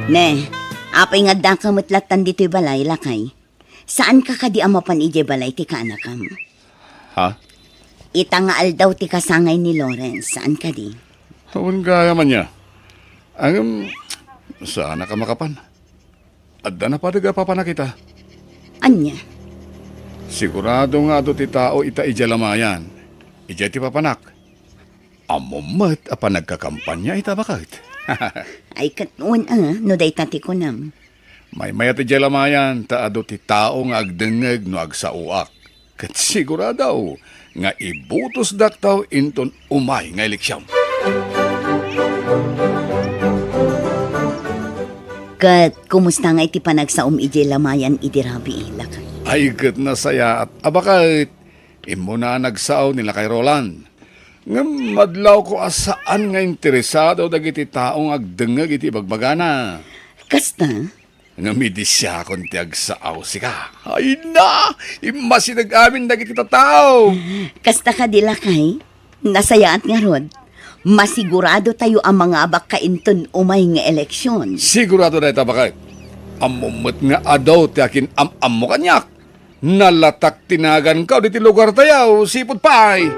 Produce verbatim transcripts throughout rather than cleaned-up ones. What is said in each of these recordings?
Ne, apay nga addaka met lattan ditoy balay, lakay? Saanka kadi a mapan idiay balay ti kaanakam? Ha? Ita nga aldaw ti kasangay ni Lawrence, saan kadi? Awan gayam ania. Ngem, saanak a makapan. Adda napadeg a papanak ita. Ania? Sigurado nga adu ti tao ita idiay lamayan. Idiay ti papanak. Ammom met a panagkakampanya ita, baket. Ay, ket wen a, no dayta ti kunam. Maymayat idiay lamayan ta adu ti tao nga agdengngeg no agsaoak. Ket sigurado nga ibutosdakto inton umay nga eleksion. Ket kumusta nga iti panagsaom idiay lamayan idi rabii, lakay? Ay, ket nasayaat a baket. Immuna a nagsao ni Lakay Roland. Ngem madlawko a saan nga interesado dagiti tao nga agdengngeg iti ibagbagana. Kasta? Ngem idi siakon ti agsao, sika. Ay na! Immasideg amin dagiti tattao! Kasta kadi, lakay? Nasayaat ngarud. Masigurado tayo a mangabak ka inton umay nga eleksion. Sigurado dayta, baket. Ammom met nga adu ti akin-am-ammo kaniak. Nalatak ti naganko ditoy lugartayo, sipud pay.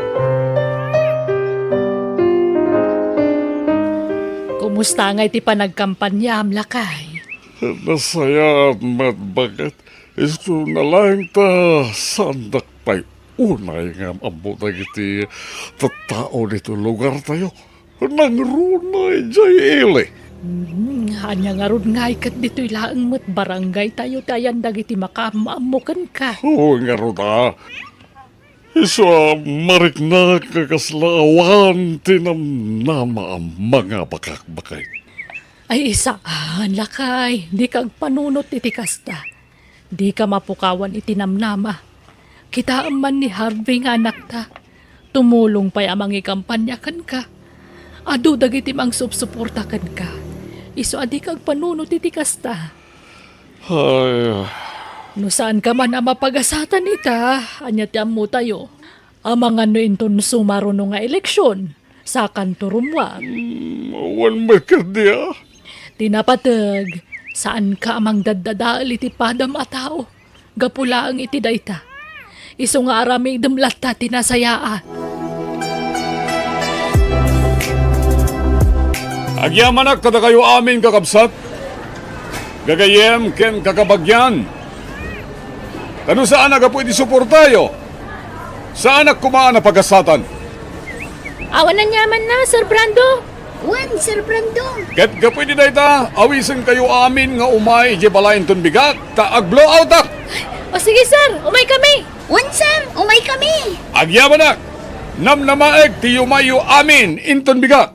Kumusta nga iti panagkampanyam, lakay? Nasayaat met, baket. Isuna laeng ta saandak pay unay nga am-ammo dagiti tattao ditoy lugartayo. Nangruna idiay ili. Hmm, ania ngarud ngay ket ditoy laeng met barangaytayo ti ayan dagiti makaam-ammo kenka? Oo, ngarud a. Isu a mariknak nga kasla awan ti namnama a mangabakak, baket. Ay, saan, lakay, dika agpanunot iti kasta. Dika mapukawan iti namnama. Kitaem man ni Harvey nga anakta. Tumulong pay a mangikampanya kenka. Adu dagiti mangsupsuporta kenka. Isu a dika agpanunot iti kasta. Ay. No saanka man a mapagasatan ita, ania ti ammotayo? Amangan no inton sumaruno nga eleksion, sakanto rummuar. Hmm, awan met kadi a. Ti napateg, saanka a mangdaddadael iti padam a tao. Gapu laeng iti dayta, isu nga aramidem latta ti nasayaat. Agyamanak kadakayo amin, kakabsat, gagayyem ken kakabagian. Ta no saan a gapu iti suportayo, saanak koma a napagasatan. Awan aniamanna, Sir Brando. Wen, Sir Brando. Ket gapu iti dayta, awisenkayo amin nga umay idiay balay inton bigak, ta agblow-outak. O sige, sir, umay kami. Wen, sir, umay kami. Agyamanak, namnamaek ti yumayyo amin inton bigak.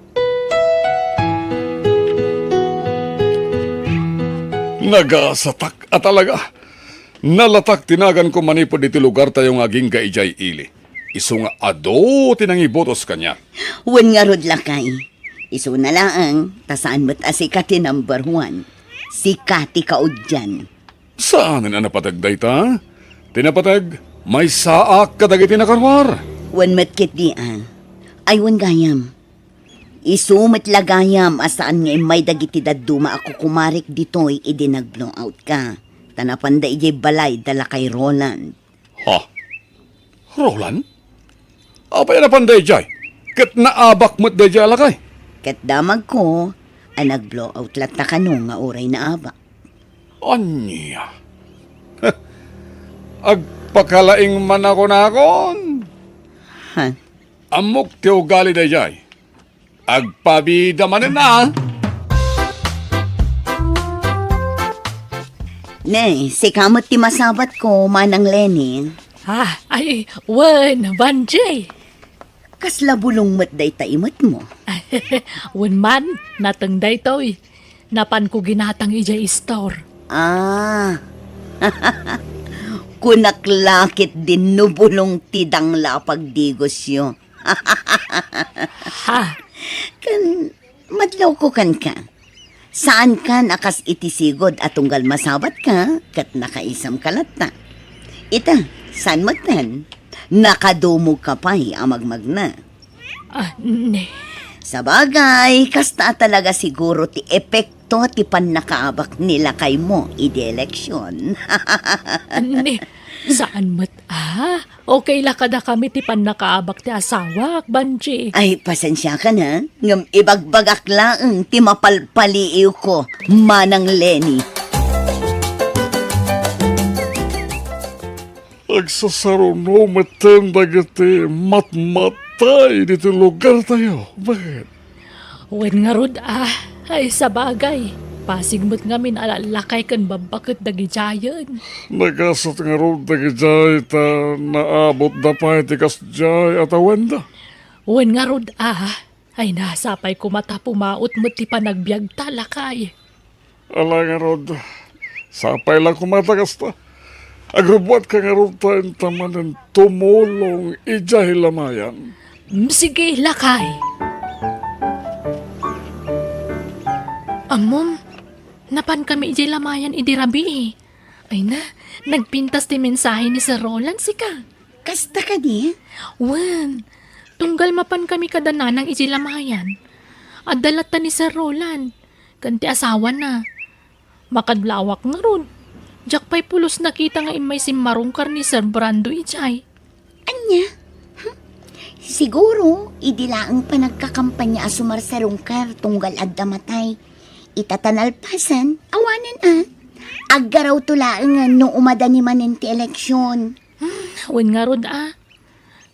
Nagasatak a talaga. Nalatak ti naganko manipud iti lugartayo nga agingga idiay ili. Isu nga adu ti nangibutos kaniak. Wen ngarud, lakay. Isuna laeng, ta saan met a sika ti number one. Sika ti kaudian. Saanen a napateg dayta? Ti napateg, maysaak kadagiti nakaruar. Wen met ketdi a. Ay, wen gayam. Isu met la gayam a saan nga immay dagiti dadduma a kukumarek ditoy idi nag-blowout ka. Ta napanda idiay balay da lakay Roland. Ha? Roland? Apay a napan daydiay? Ket naabak met daydiay a lakay? Ket damagko a nag-blowout latta kano nga uray naabak. Ania? Agpakalaing man a kunakon. Ha? Ammok ti ugali daydiay. Agpabida manen a. Ne, sika met ti masabatko, Manang Lenny. Ah, ay, wen, Vanjie. Kasla bulong met dayta imetmo? Wen man, nateng daytoy. Napanko ginatang idiay istor. Ah. Kunak la ketdin no bulong ti dangla a pagdigosyo. Ha? Ken madlawko kenka. Saankan a kas iti sigud a tunggal masabatka ket nakaisamka latta. Ita, saan metten? Nakadumogka pay a magmagna. Ah, ne. Sabagay, kasta a talaga siguro ti epekto to ti pannakaabak ni lakaymo idi eleksion. Ni, saan met a? Okay la kadakami ti pannakaabak ti asawak, Banji. Ay, pasensiakan, ha? Ngem ibagbagak laeng ti mapalpaliiwko, Manang Lenny. Agsasaruno metten dagiti matmatay ditoy lugartayo. Bakit? Wen ngarud a, ay sabagay, pasig met ngamin a lallakay ken babbaket dagidiayen. Nagasat ngarud dagidiay ta naabutda pay ti kasdiay a tawenda. Wen ngarud a, ay na, sapay koma ta pumaut met ti panagbiagta, lakay. Ala ngarud, sapay la koma ta kasta. Agrubbuatka ngarud ta inta manen tumulong idiay lamayan. Mm, sige, lakay. Ammom, napankami idiay lamayan idi rabii. Ay na, nagpintas ti mensahe ni Sir Roland, sika. Kasta kadi? Wen, tunggal mapankami kada nanang idiay lamayan, adda latta ni Sir Roland ken ti asawana. Makadlawak ngarud, diak pay pulos nakita nga immay simmarungkar ni Sir Brando idiay. Ania? Hm? Siguro, idi laeng panagkakampanya a sumarsarungkar tunggal adda matay. Ita ta nalpasen, awanen a. Aggarawto laeng no umadani manen ti eleksion. Hmm, wen ngarud a.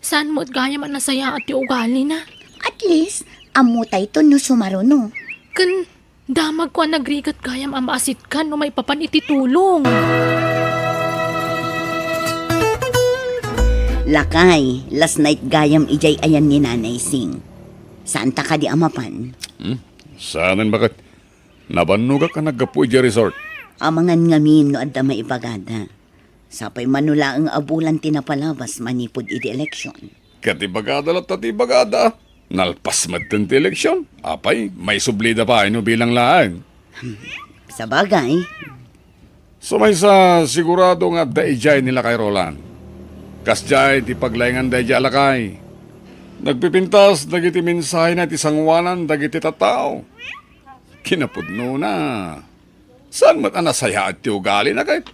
Saan met gayam a nasayaat ti ugalina? At least, ammotayto no sumaruno. Ken damagko a nagrigat gayam a maasitkan no maipapan iti tulong. Lakay, last night gayam idiay ayan ni Nanay Sing. Saanta kadi a mapan? Hmm? Saanen, baket? Nabannogak a naggapu idiay resort. Amangan ngamin no adda maibagada. Sapay mano laeng a bulan ti napalabas manipud idi eleksion. Ket ibagada latta ti ibagada. Nalpas metten ti eleksion. Apay, maisublida pay no bilang laeng. Hmm, sabagay. Sa maysa, sigurado nga adda idiay ni Lakay Roland. Kasdiay ti paglainganda idiay a lakay. Nagpipintas dagiti mensahena iti sangoanan dagiti tattao. Kinapudnona, saan met a nasayaat ti ugalina ket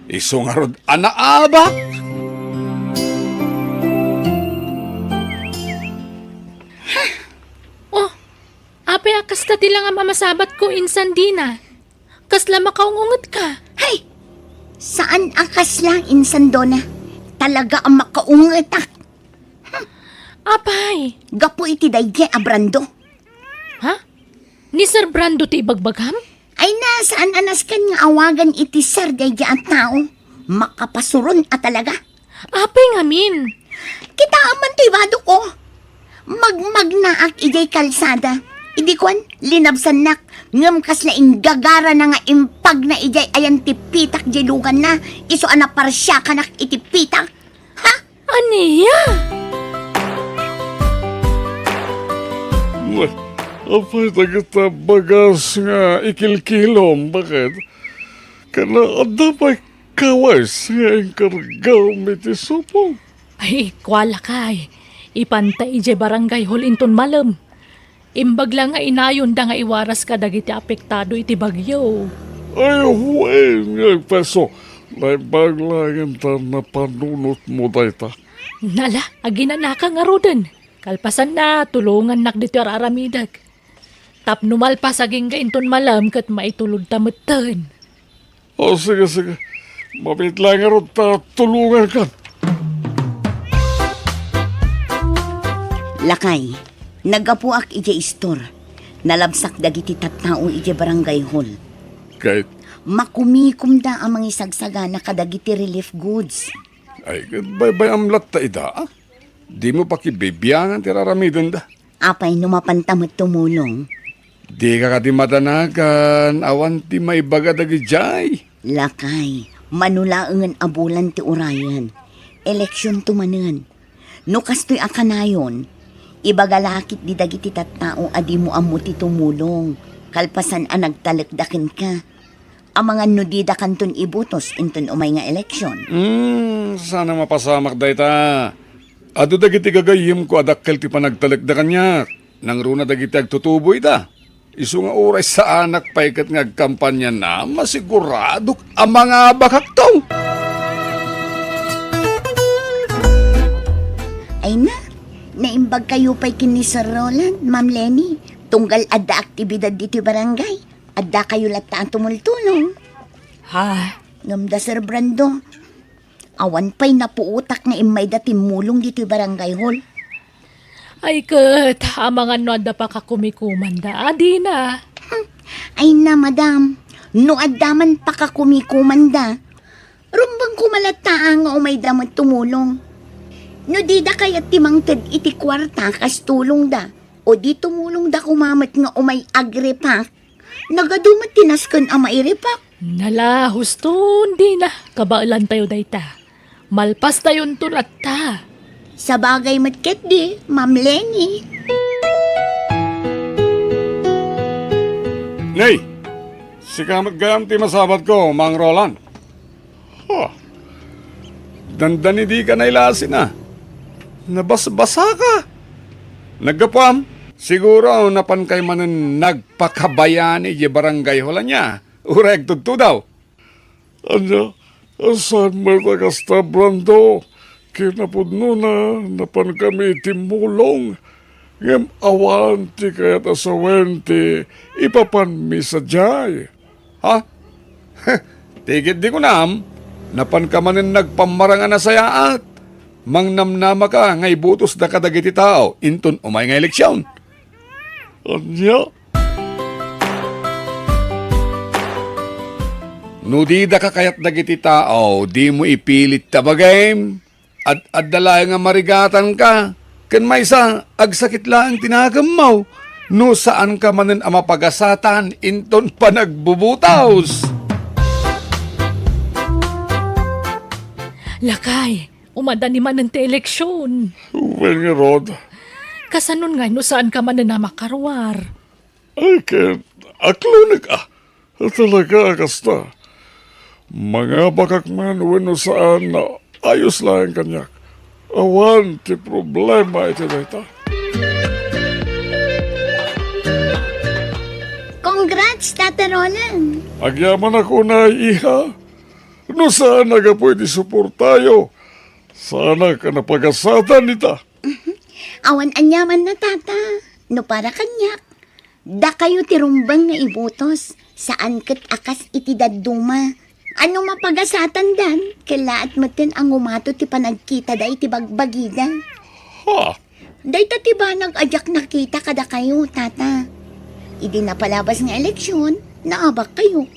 isu ngarud a naabak? Oh, apay a kasta ti langam a masabatko insan dina? Kasla makaung-ungetka? Hay! Saan a kasla insan, Dona. Talaga a makaungetak. Apay? Gapu iti daydi a Brando. Ha? Ni Sir Brando ti ibagbagam? Ay na, saan a nasken nga awagan iti Sir daydi a tao? Makapasuron a talaga. Apay ngamin? Kitaem man ti bado ko. Magmagnaak idiay kalsada. Idi kuan, linabsannak. Ngem kasla inggagarana nga impagna idiay ayan ti pitak diay luganna, isu a naparsiakanak iti pitak. Ha? Ania? Wen, apay dagita bagas nga ikilkilom, baket? Ken adda pay kawes nga inkargam iti supong? Ay, kua lakay. Ipanta idiay barangay hall inton malem. Imbag la nga inayonda nga iwaras kadagiti apektado iti bagyo. Ay, wen nga agpeso. Naimbag laeng ta napanunotmo dayta. Nala, aginanaka ngaruden. Kalpasanna, tulongannak ditoy ar-aramidek. Tapno malpas agingga inton malem ket maitulodta metten. O, sige, sige. Mabiit laeng ngarud ta tulongankan. Lakay, naggapuak idiay istor. Nalabsak dagiti tattao idiay barangay hall. Ket? Makumikomda a mangisagsagana kadagiti relief goods. Ay, ket baybay-am latta ida, a? Dimo pakibibiangan ti ar-aramidenda. Apay no mapanta met tumulong? Dika kadi madanagan, awan ti maibaga dagidiay. Lakay, mano laengen a bulan ti urayen. Eleksionto manen. No kastoy a kanayon, ibaga la ketdi dagiti tattao a dimo ammo ti tumulong, kalpasan a nagtalekda kenka. Amangan no didakanton ibutos inton umay nga eleksion. Hmm, saan a mapasamak dayta. Adu dagiti gagayyemko a dakkel ti panagtalekda kaniak. Nangruna dagiti agtutubo ita. Isu nga uray saanak pay ket nga agkampaniana, masiguradok a mangabakakto. Ay na, naimbagkayo pay ken ni Sir Roland, Ma'am Leni, tunggal adda aktibidad ditoy barangay. Addakayo latta a tumultulong. Ha? Ngem da Sir Brando, awan pay napuotak nga immayda timmulong ditoy barangay hall. Ay ket, amangan no adda pakakumikomanda, adina. Hmm. Ay na, madam, no adda man pakakumikomanda, rumbeng koma latta nga umayda met tumulong. No dida kayat ti mangted iti kuarta kas tulongda, o di tumulongda koma met nga umay agripak, nagadu met ti nasken a mairipak. Nala, huston, dina, kabaelantayo dayta. Malpastayonto latta. Sabagay met ketdi, Ma'am Leni. Nay, sika met gayam ti masabatko, Mang Roland. Ha? Dandani dika nailasina. Nabasbasaka. Naggapuam, siguro napankay manen nagpakabayani idiay barangay hall ania. Uray agtudtudaw. Ania, saan met a kasta, Brando? Kinapudnona, napankami iti mulong, ngem awan ti kayat a sawen ti ipapanmi sadiay. Ha? Ti ket di kunam, napanka manen nagpammarang a nasayaat. Mangnamnamaka nga ibutosda kadagiti tao inton umay nga eleksion. Ania? No didaka kayat dagiti tao, dimo ipilit ta bagim. Ad-adda laeng a marigatanka. Ken maysa, agsakit laeng ti nakemmo no saanka manen a mapagasatan inton panagbubutos. Lakay, umadani manen ti eleksion. Wen ngarud. Kasanon ngay no saanka manen a makaruar? Ay, ket aklonek a. Talaga a kasta. Mangabakak man wenno saan, ayos laeng kaniak. Awan ti problema iti dayta. Congrats, Tata Roland! Agyamanak unay, iha. No saan a gapu iti suportayo, saanak a napagasatan ita. Awan aniamanna, Tata. No para kaniak, dakayo ti rumbeng nga ibutos, saan ket a kas iti dadduma. Ano mapagasatandan, kellaat metten a ngumato ti panagkitada iti bagbagida. Ha? Dayta ti banag a diak nakita kadakayo, Tata. Idi napalabas nga eleksion, naabakkayo.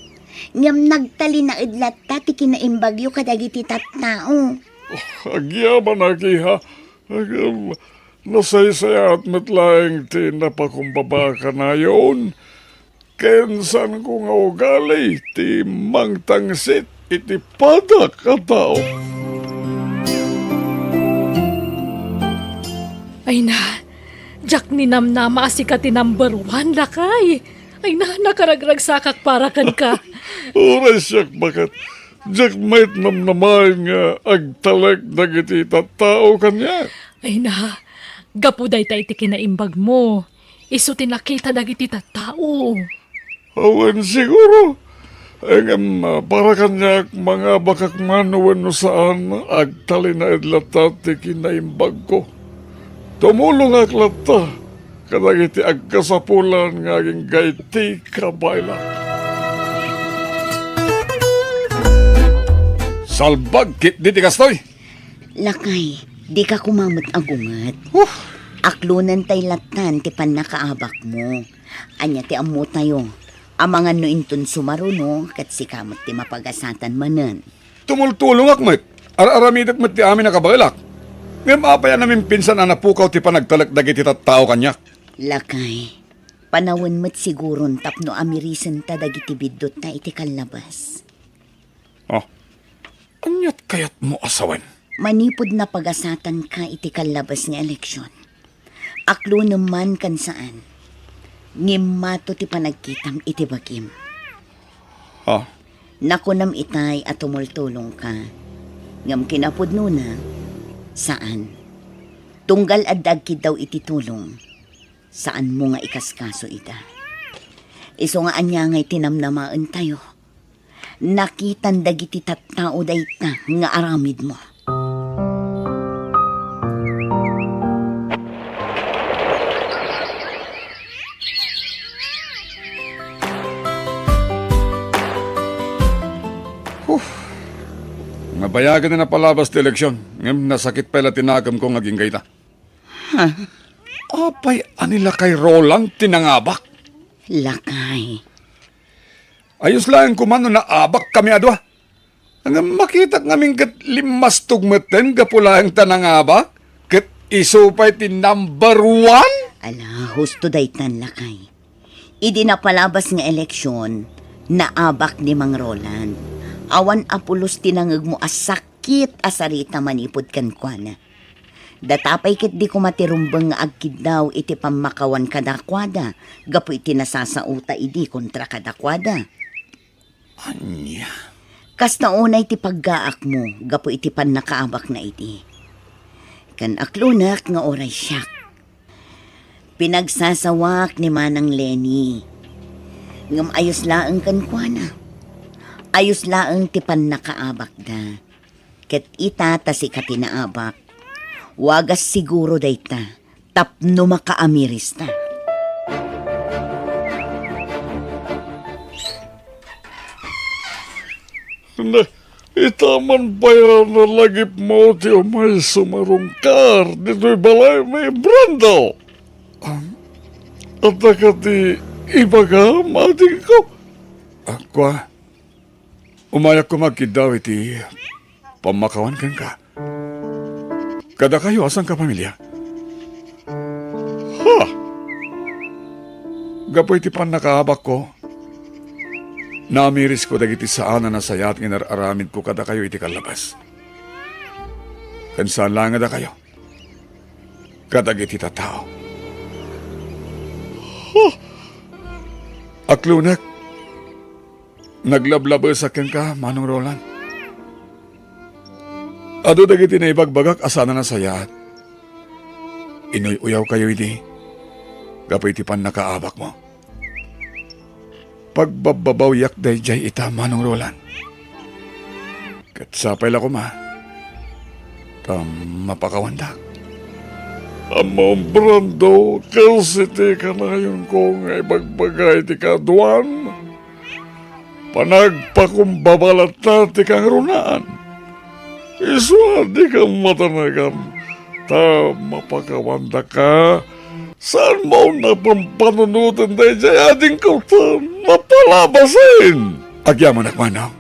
Ngem nagtalinaed latta ti kinaimbagyo kadagiti tattao. Agyamanak, iha. Ngem nasaysayaat met laeng ti napakumbaba kanayon, ken saanko nga ugali ti mangtangsit iti padak a tao. Ay na, diak ninamnama a sika ti number one, lakay. Ay na, nakaragragsakak para kenka. Uray siak, baket. Diak met namnamaen nga agtalek dagiti tattao kaniak. Ay na, gapu dayta iti kinaimbagmo. Isu ti nakita dagiti tattao. Awan siguro. Ngem, ah, para kaniak, mangabakak man wenno saan, agtalinaed latta ti kinaimbagko. Tumulongak latta kadagiti agkasapulan nga agingga iti kabaelak. Salbag ketdi ti kastoy! Lakay, dika koma met agunget. Huh! Aklonentay lattan ti pannakaabakmo. Ania ti ammotayo? Amangan no inton sumaruno, ket sika met ti mapagasatan manen. Tumultulongak met. Ar-aramidek met ti amin a kabaelak. Ngem apay a namimpinsan a napukaw ti panagtalek dagiti tattao kaniak? Lakay, panawen met siguron tapno amirisenta dagiti biddotta iti kallabas. Oh, aniat kayatmo a sawen? Manipud napagasatanka iti kallabas nga eleksion, aklonem man ken saan, ngimmato ti panagkitam iti bagim. Ha? Nakunam itay a tumultulongka, ngem kinapudnona, saan. Tunggal adda agkiddaw iti tulong, saanmo nga ikaskaso ida. Isu nga ania ngay ti namnamaentayo? Nakitan dagiti tattao dayta nga aramidmo. Huh. Nabayagen a napalabas ti eleksion, ngem nasakit pay la ti nakemko nga agingga ita. Ha? Apay a ni Lakay Roland ti nangabak? Lakay. Ayos laeng koma no naabakkami a dua. Ngem makitak ngamin ket limmastog metten gapu laeng ta nangabak, ket isu pay ti number one? Ala, husto daytan, Lakay. Idi napalabas nga eleksion, naabak ni Mang Roland. Awan a pulos ti nangegmo a sakit a sarita manipud kenkuana. Data pay ket di koma ti rumbeng nga agkiddaw iti pammakawan kadakuada gapu iti nasasaota idi kontra kadakuada. Ania? Kasta unay ti paggaakmo gapu iti pannakaabakna idi. Ken aklonek nga uray siak. Pinagsasawak ni Manang Lenny. Ngem ayos laeng kenkuana. Ayos laeng ti pannakaabakda. Ket ita ta sika ti naabak, wagas siguro dayta tapno makaamirista. Na, ita man pay a nalagipmo ti umay sumarungkar ditoy balaymi, Brando. Um, Adda kadi ibagam, adingko? Ah, kua, umayak koma agkiddaw iti pammakawan kenka. Kadakayo a sangkapamilia. Ha! Gapu iti pannakaabakko, naamirisko dagiti saan a nasayaat nga inar-aramidko kadakayo iti kallabas. Ken saan laeng a dakayo, kadagiti tattao. Huh! Aklonek, naglablabesak kenka, Manong Roland. Adu dagiti naibagbagak a saan a nasayaat. Inuy-uyawkayo idi gapu iti pannakaabakmo. Pagbabbabawiak daydiay ita, Manong Roland. Ket sapay la koma ta mapakawandak. Ammom, Brando, kas iti kanayonko nga ibagbaga iti kaaduan, panagpakumbaba latta ti kangrunaan. Isu a dika matanagan ta mapakawandaka. Saanmo a pampanunoten daydiay adingko ta napalabasen. Agyamanak, Manong.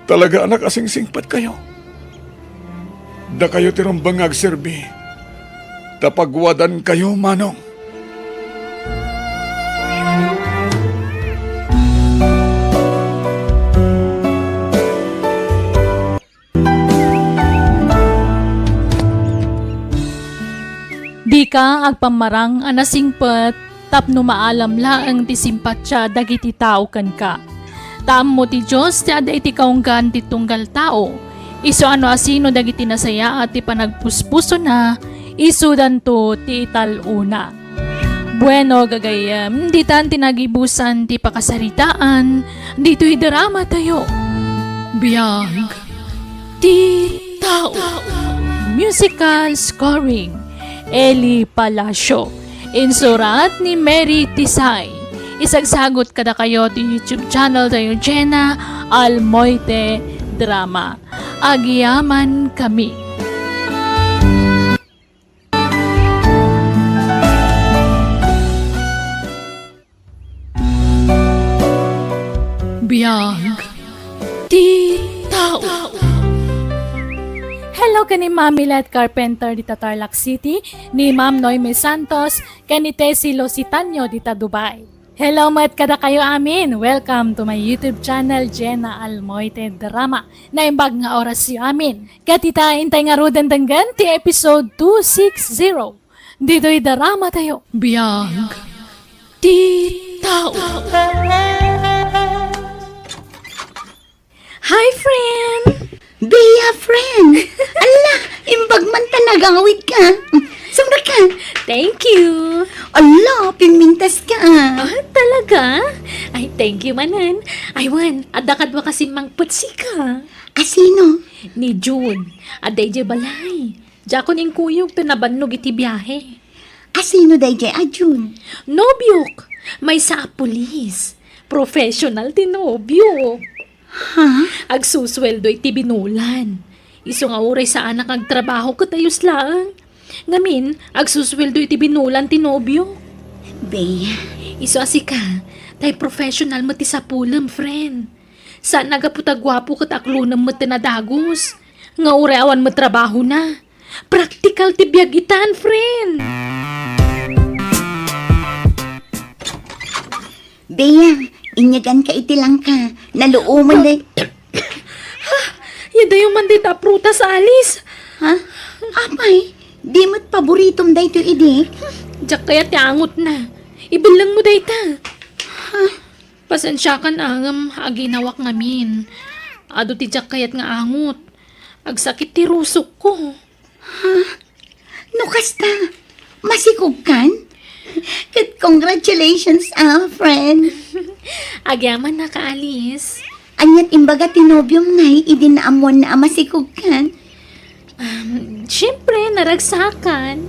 Talagaanak a singsingpetkayo. Dakayo ti rumbeng nga agserbi, ta pagwadankayo, Manong. Dika agpammarang a nasingpet tapno maalam laeng ti simpatia dagiti tao kenka. Ta ammo ti Dios ti adda iti kaunggaan ti tunggal tao. Isu a no asino dagiti nasayaat ti panagpuspusona, isudanto ti ital-ona. Bueno, gagayyem, ditan ti nagibusan ti pakasaritaan ditoy dramatayo. Biag ti tao. Musical scoring, Eli Palacio. Insurat ni Mary Tisay. Isagsagut kadakayo ti YouTube channel tayo, Jenna Almoite Drama. Agyaman kami. Biag ti tao. Hello ken ni Ma'am Milet Carpenter dita Tarlac City, ni Ma'am Noemi Santos, ken ni Tessie Lositanio dita Dubai. Hello met kadakayo amin. Welcome to my YouTube channel, Jenna Almoite Drama. Naimbag nga orasyo amin. Ket ita, intay ngaruden denggen ti episode two six zero. Ditoy dramatayo. Biag ti tao. Hi, friend! Bea, friend! Ala, imbag man ta nagawid ka. Sumrek ka! Thank you! Ala, pimintas ka! Ah, talaga? Ay, thank you manen. Ay, wen, adda kadua kasin mangpetsika. Asino? Ni June. Adda idiay balay. Diakon inkuyog ta nabannog iti biahe. Asino daydiay a June? Nobiok. Maysa a pulis. Professional ti nobiok. Ha? Agsusueldo iti binulan. Isu nga uray saanak nga agtrabaho ket ayos laeng. Ngamin, agsusueldo iti binulan ti nobio. Bea. Isu a sika, tay professional met ti sapulem, friend. Saan a gapu ta guapo ket aklonem met ti nadagus. Nga uray awan met trabahona. Praktikal ti biag itan, friend. Bea, inyaganka iti langka. Naluomen day. Ha? Yadayo man dita prutas, Alice. Ha? Apay, di met paboritom daytoy idi? Diak kayat ti angotna. Ibellengmo dayta. Ha? Pasensiakan a ngem aginawak ngamin. Adu ti diak kayat nga angot. Agsakit ti rusokko. Ha? No kasta, masikogkan? Ket congratulations, ah, friend. Agyamanak, Alice. Aniat imbaga ti nobiom ngay idi naammoanna a masikogkan? Um, siyempre, naragsakan.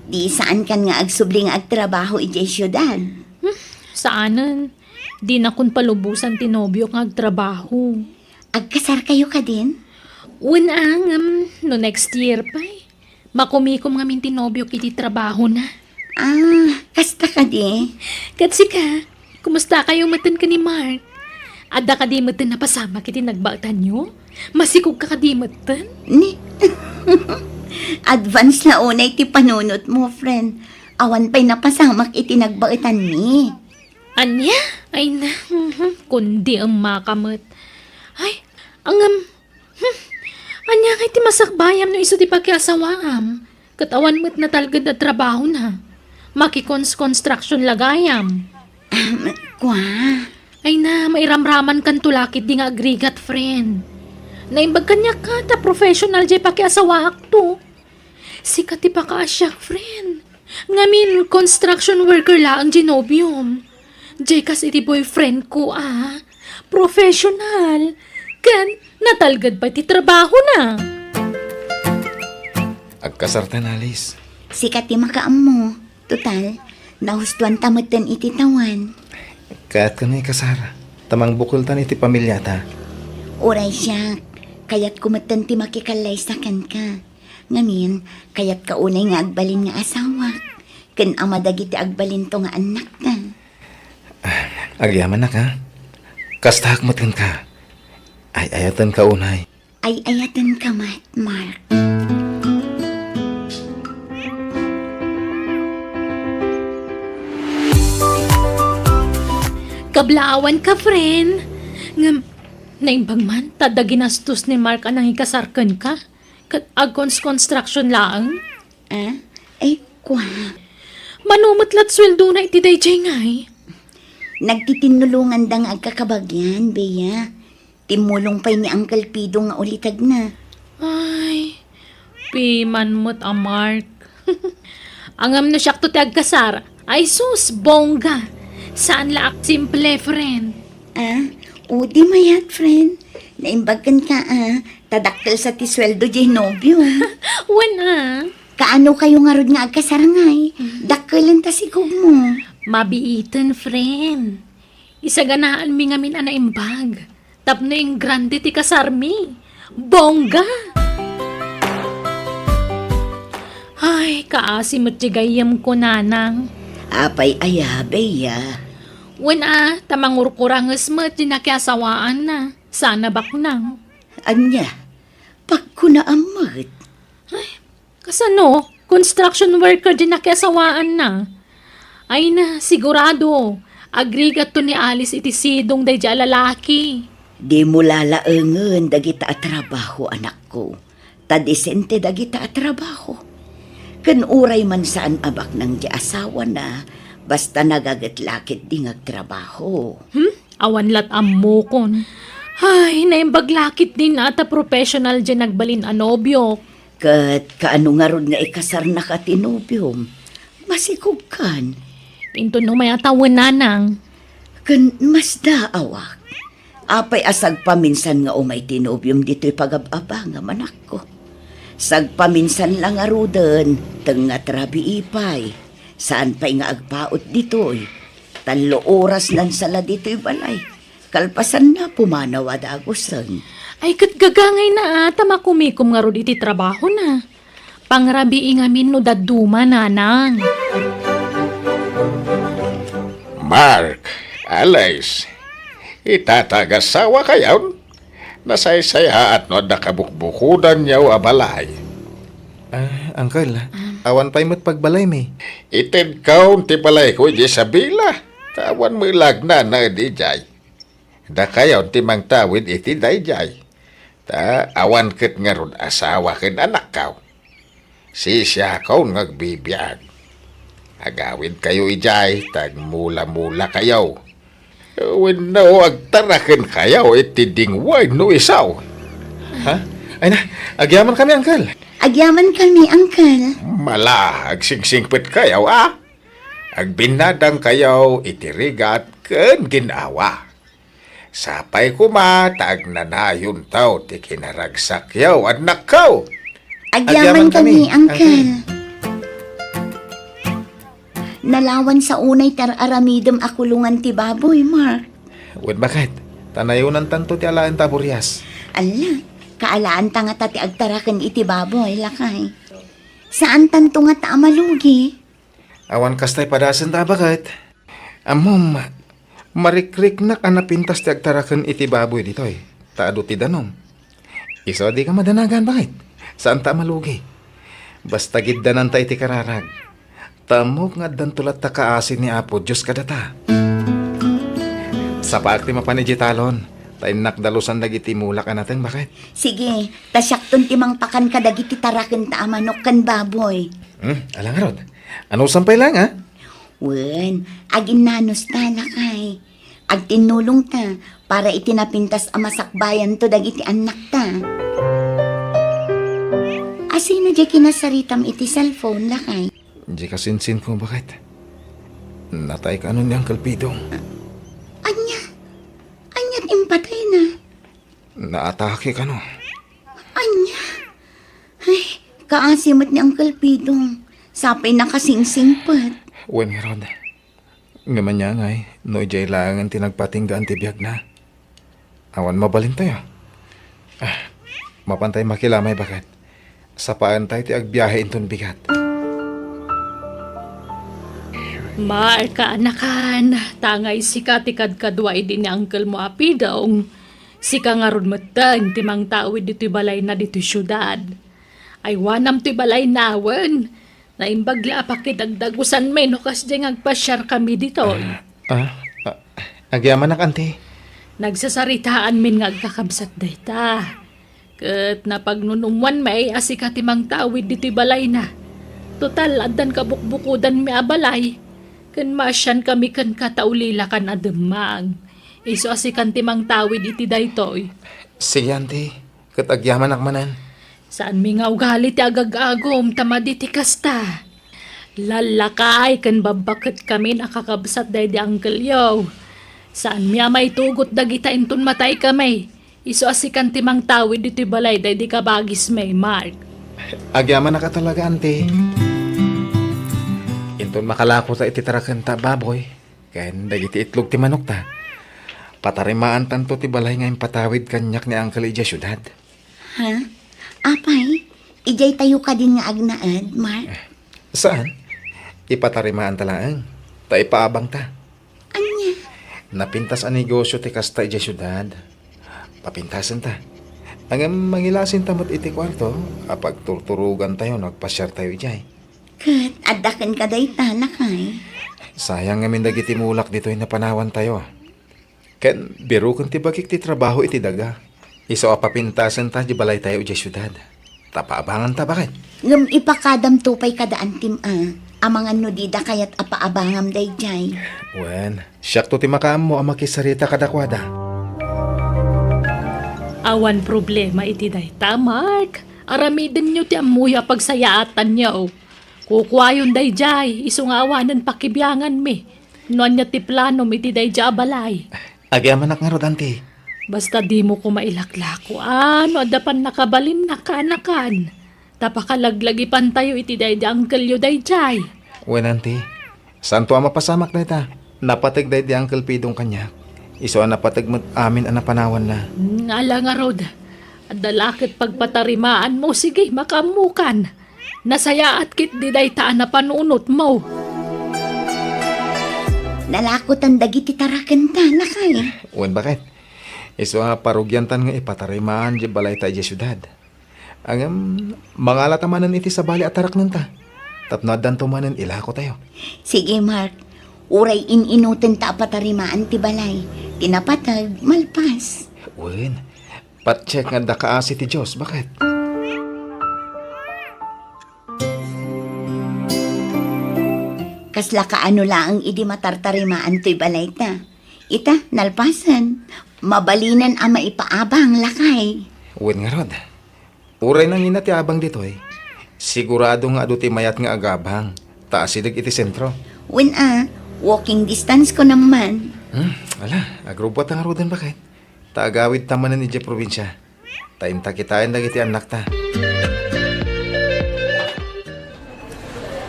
Di saankan nga agsubli nga agtrabaho idiay siudad? Hmm, saanen. Dinakon palubosan ti nobiok nga agtrabaho. Agkasarkayo kadin? Wen a, ngem no next year pay. Makumikom ngamin ti nobiok iti trabahona. Ah, kasta kadi? Ket sika, kumustakayo metten ken ni Mark? Adda kadi metten napasamak iti nagbaetanyo? Masikogka kadi metten? Ni, advance la unay ti panunotmo, friend. Awan pay napasamak iti nagbaetanmi. Ania? Ay na, mhm, kundi emmaka met. Ay, ngem, hmm, ania ngay ti masakbayam no isu ti pakiasawaam? Ket awan met natalged a trabahona. Makikons-construction la gayam. Ahem, kua. Ay na, mairamramankanto la ketdi nga agrigat, friend. Naimbag kaniak ta professional diay pakiasawaakto. Sika ti pakaasiak, friend. Ngamin, construction worker laeng diay nobiom. Diay kas iti boyfriendko a professional. Ken natalged pay ti trabahona. Agkasartan, Alice. Sika ti makaammo. Total, nahustoanta metten iti tawen. Kayatkan nga ikasar, ta mangbukeltan iti pamiliata. Uray siak, kayatko metten ti makikallaysa kenka. Ngamin, kayatka unay nga agbalin nga asawak, ken ama dagiti agbalinto nga annakta. Agyamanak, a. Kastaak met kenka. Ay-ayatenka unay. Ay-ayatenka met, Mark. Kablaawanka, friend. Ngem, naimbag man, ta adda ginastos ni Mark a nangikasar kenka. Ket agkons-construction laeng? Ah? Ay, kua. Mano met lat sueldona iti daydiay ngay? Nagtitinnulonganda nga agkakabagian, Bea. Timmulong pay ni Uncle Pido nga ulitedna. Ay, piman met a Mark. Ngem no siakto ti agkasar, ay sus, bongga. Saan la a simple, friend. Ah, o di mayat, friend. Naimbag kenka, a. Ta dakkel sa ti sueldo diay nobio. Wen a. Kaanokayo ngarud nga agkasar ngay? Dakkelen ta sikogmo. Mabiiten, friend. Isaganaanmi ngamin a naimbag. Tapno ingrande ti kasarmi. Bongga! Ay, kaasi met ti gayyemko, nanang. Apay aya, Bea? Wen a, ta mangurkuranges met ti nakiasawaanna. Sana baknang. Ania? Pagkunaam met. Ay, kasano? Construction worker diay nakiasawaanna. Ay na, sigurado, agrigatto ni Alice iti sidong daydiay a lalaki. Dimo lalaengen dagita a trabaho, anakko. Ta disente dagita a trabaho. Ken uray man saan a baknang diay asawana, basta nagaget la ketdi nga agtrabaho. Hmm? Awan lat ammokon. Ay, naimbag la ketdin a ta professional diay nagbalin a nobiok. Ket kaano ngarud nga ikasarnaka ti nobiom? Masikogkan. Inton umay a tawen, nanang. Ken masdaawak. Apay a sagpaminsan nga umay ti nobiom ditoy pagab-abangam, anakko? Sagpaminsan la ngaruden, tengnga ti rabii pay. Saan pay nga agpaut ditoy. Tallo oras nan sala ditoy balay. Kalpasanna, pumanaw a dagusen. Ay, ket gagangayna a, ta makumikom ngarud iti trabahona. Pangrabii ngamin no dadduma, nanang. Mark, Alice, itata agasawakayon? Nasaysayaat no adda kabukbukodanyo a balay. Ah, uncle, awan pay met pagbalaymi. Itedkayon ti balayko idiay Isabela, ta awan met la agnanaed idiay. Dakayon ti mangtawid iti daydiay. Ta awan ket ngarud asawa ken anakkaw. Sisiakon nga agbibiag. Agawidkayo idiay ta agmula-mulakayo. Wenno agtarakenkayo iti dingwen no isu. Ha? Ay na, agyamankami, uncle. Agyamankami, uncle. Mala, agsingsingpetkayo, a? Agbinnadangkayo iti rigat ken gin-awa. Sapay koma ta agnanayonto ti kinaragsakyo, annakko. Agyamankami, uncle. Nalawan sa unay ti ar-aramidem a kulongan ti baboy, Mark. Wen, baket, ta nayonantanto ti alaenta a burias. Alla, kaalaanta ngata ti agtaraken iti baboy, lakay. Saantanto ngata a malugi. Awan kasta padasenta, baket. Ammom, marikriknak a napintas ti agtaraken iti baboy ditoy, ta adu ti danum. Isu a dika madanagan, baket. Saanta a malugi. Basta giddananta iti kararag. Ta ammok nga addanto latta kaasi ni Apo Dios kadata. Sapaak ti mapan idiay talon, ta innak dalusan dagiti mulak a nateng, baket. Sige, ta siakton ti mangpakan kadagiti tarakenta a manok ken baboy. Hmm, ala ngarud. Anusam pay laeng, a? Wen, aginnanusta, lakay. Agtinnulongta para iti napintas a masakbayanto dagiti annakta. Asino diay kinasaritam iti cellphone, lakay? Diay kasinsinko, baket. Natay kano ni Uncle Pidong. Ania? Ania ti impatayna? Naatake kano. Ania? Ay, kaasi met ni Uncle Pidong. Sapay nakasingsingpet. Wen ngarud. Ngem ania ngay, no idiay laengen ti nagpatinggaan ti biagna? Awan mabalintayo. Ah, mapantay makilamay, baket. Sapaentayo ti agbiahe inton bigat. Mark, kaanakan, ta ngay sika ti kadkadua idi ni uncle mo a Pidong. Sika ngarud metten ti mangtawid ditoy balayna ditoy siudad. Aywanam toy balayna wen. Naimbag la a pakidagdagusanmi no kasdiay nga agpasiarkami ditoy. Ah, ah, agyamanak, anti. Nagsasaritaanmin nga agkakabsat dayta. Ket napagnunummoanmi a sika ti mangtawid ditoy balayna. Total, addan kabukbukodanmi a balay. Ken maasiankami kenka ta ulilakan a demmag. Isu a sikan ti mangtawid iti daytoy. Sige, anti. Ket agyamanak manen. Saanmi nga ugali ti agag-agum ta madi ti kasta. Lallakay ken babbaketkamin a kakabsat daydi uncle-yo. Saanmi a maitugot dagita inton mataykami. Isu a sikan ti mangtawid ditoy balay daydi kabagismi, Mark. Agyamanak a talaga, anti. Inton makalakota iti tarakenta a baboy, ken dagiti itlog ti manokta, patarimaantanto ti balay nga impatawid kaniak ni uncle idiay siudad. Ha? Apay, idiay tayo kadin nga agnaed, Mark? Saan? Ipatarimaanta laeng, ta ipaabangta. Ania? Napintas a negosyo ti kasta idiay siudad. Papintasenta. Ngem mangilasinta met iti kuarto a pagturturogantayo no agpasiartayo idiay. Ket adda kenka dayta, lakay? Sayang ngamin dagiti mulak ditoy napanawantayo. Ken biroken ti bagik ti trabaho iti daga. Isu a papintasenta ti balaytayo idiay siudad. Ta paabanganta, baket. Ngem ipakadamto pay kada antim a, amangan no dida kayat a paabangam daydiay. Wen, siakto ti makaammo a makisarita kadakuada. Awan problema iti dayta, Mark. Aramidenyo ti ammoyo a pagsayaatanyo. Kukuayon daydiay, isu nga awanen pakibianganmi. No ania ti planom iti daydiay a balay? Agyamanak ngarud, Auntie. Basta dimo koma ilaklako a no adda pannakabalinnak, kaanakan. Ta pakalaglagipantayo iti daydiay angkelyo daydiay. Wen, Auntie. Saanto a mapasamak dayta. Napateg daydiay Uncle Pidong kaniak. Isu a napateg met amin a napanawanna. Hmm, ala ngarud. Adda la ket pagpatarimaanmo, sige, makaammokan. Nasayaat ketdi dayta a napanunotmo. Nalakotan dagiti tarakenta, lakay. Wen, baket. Isu a parugiantan nga ipatarimaan diay balayta idiay siudad. Ngem, mangalata manen iti sabali a taraknenta. Tapno addanto manen ilakotayo. Sige, Mark. Uray in-inutenta a patarimaan ti balay. Ti napateg, malpas. Wen, patiek nga adda kaasi ti Dios, baket. Kasla kaano laeng idi matartarimaan toy balayta. Ita, nalpasen. Mabalinen a maipaabang, lakay. Wen ngarud. Uray nangina ti abang ditoy, sigurado nga adu ti mayat nga agabang, ta asideg iti sentro. Wen a, walking distance ko naman. Hmm, ala, agrubbuat ta ngaruden, baket. Ta agawidta manen idiay probinsia. Ta inta kitaen dagiti annakta.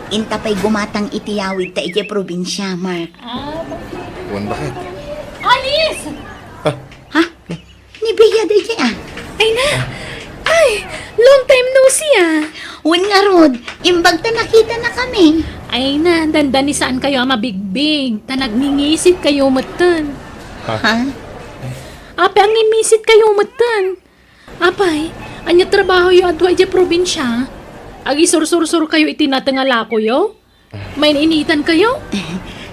Inta pay gumatang iti yawidta idiay probinsia, Mark. Ah, Wen, baket. Alice! Ah, Ha? Ni Bea daydiay, ah. Ay na! Ay! Long time no see, ah! Wen ngarud, imbag ta nakitanakami. Ay na, dandani saankayo a mabigbig, ta nagningisitkayo metten. Ha? Ha? Apay, angngimmisitkayo metten. Apay, ania trabahoyo adu idiay probinsia? Agisursursurkayo iti nateng a lakoyo? Main-initankayo?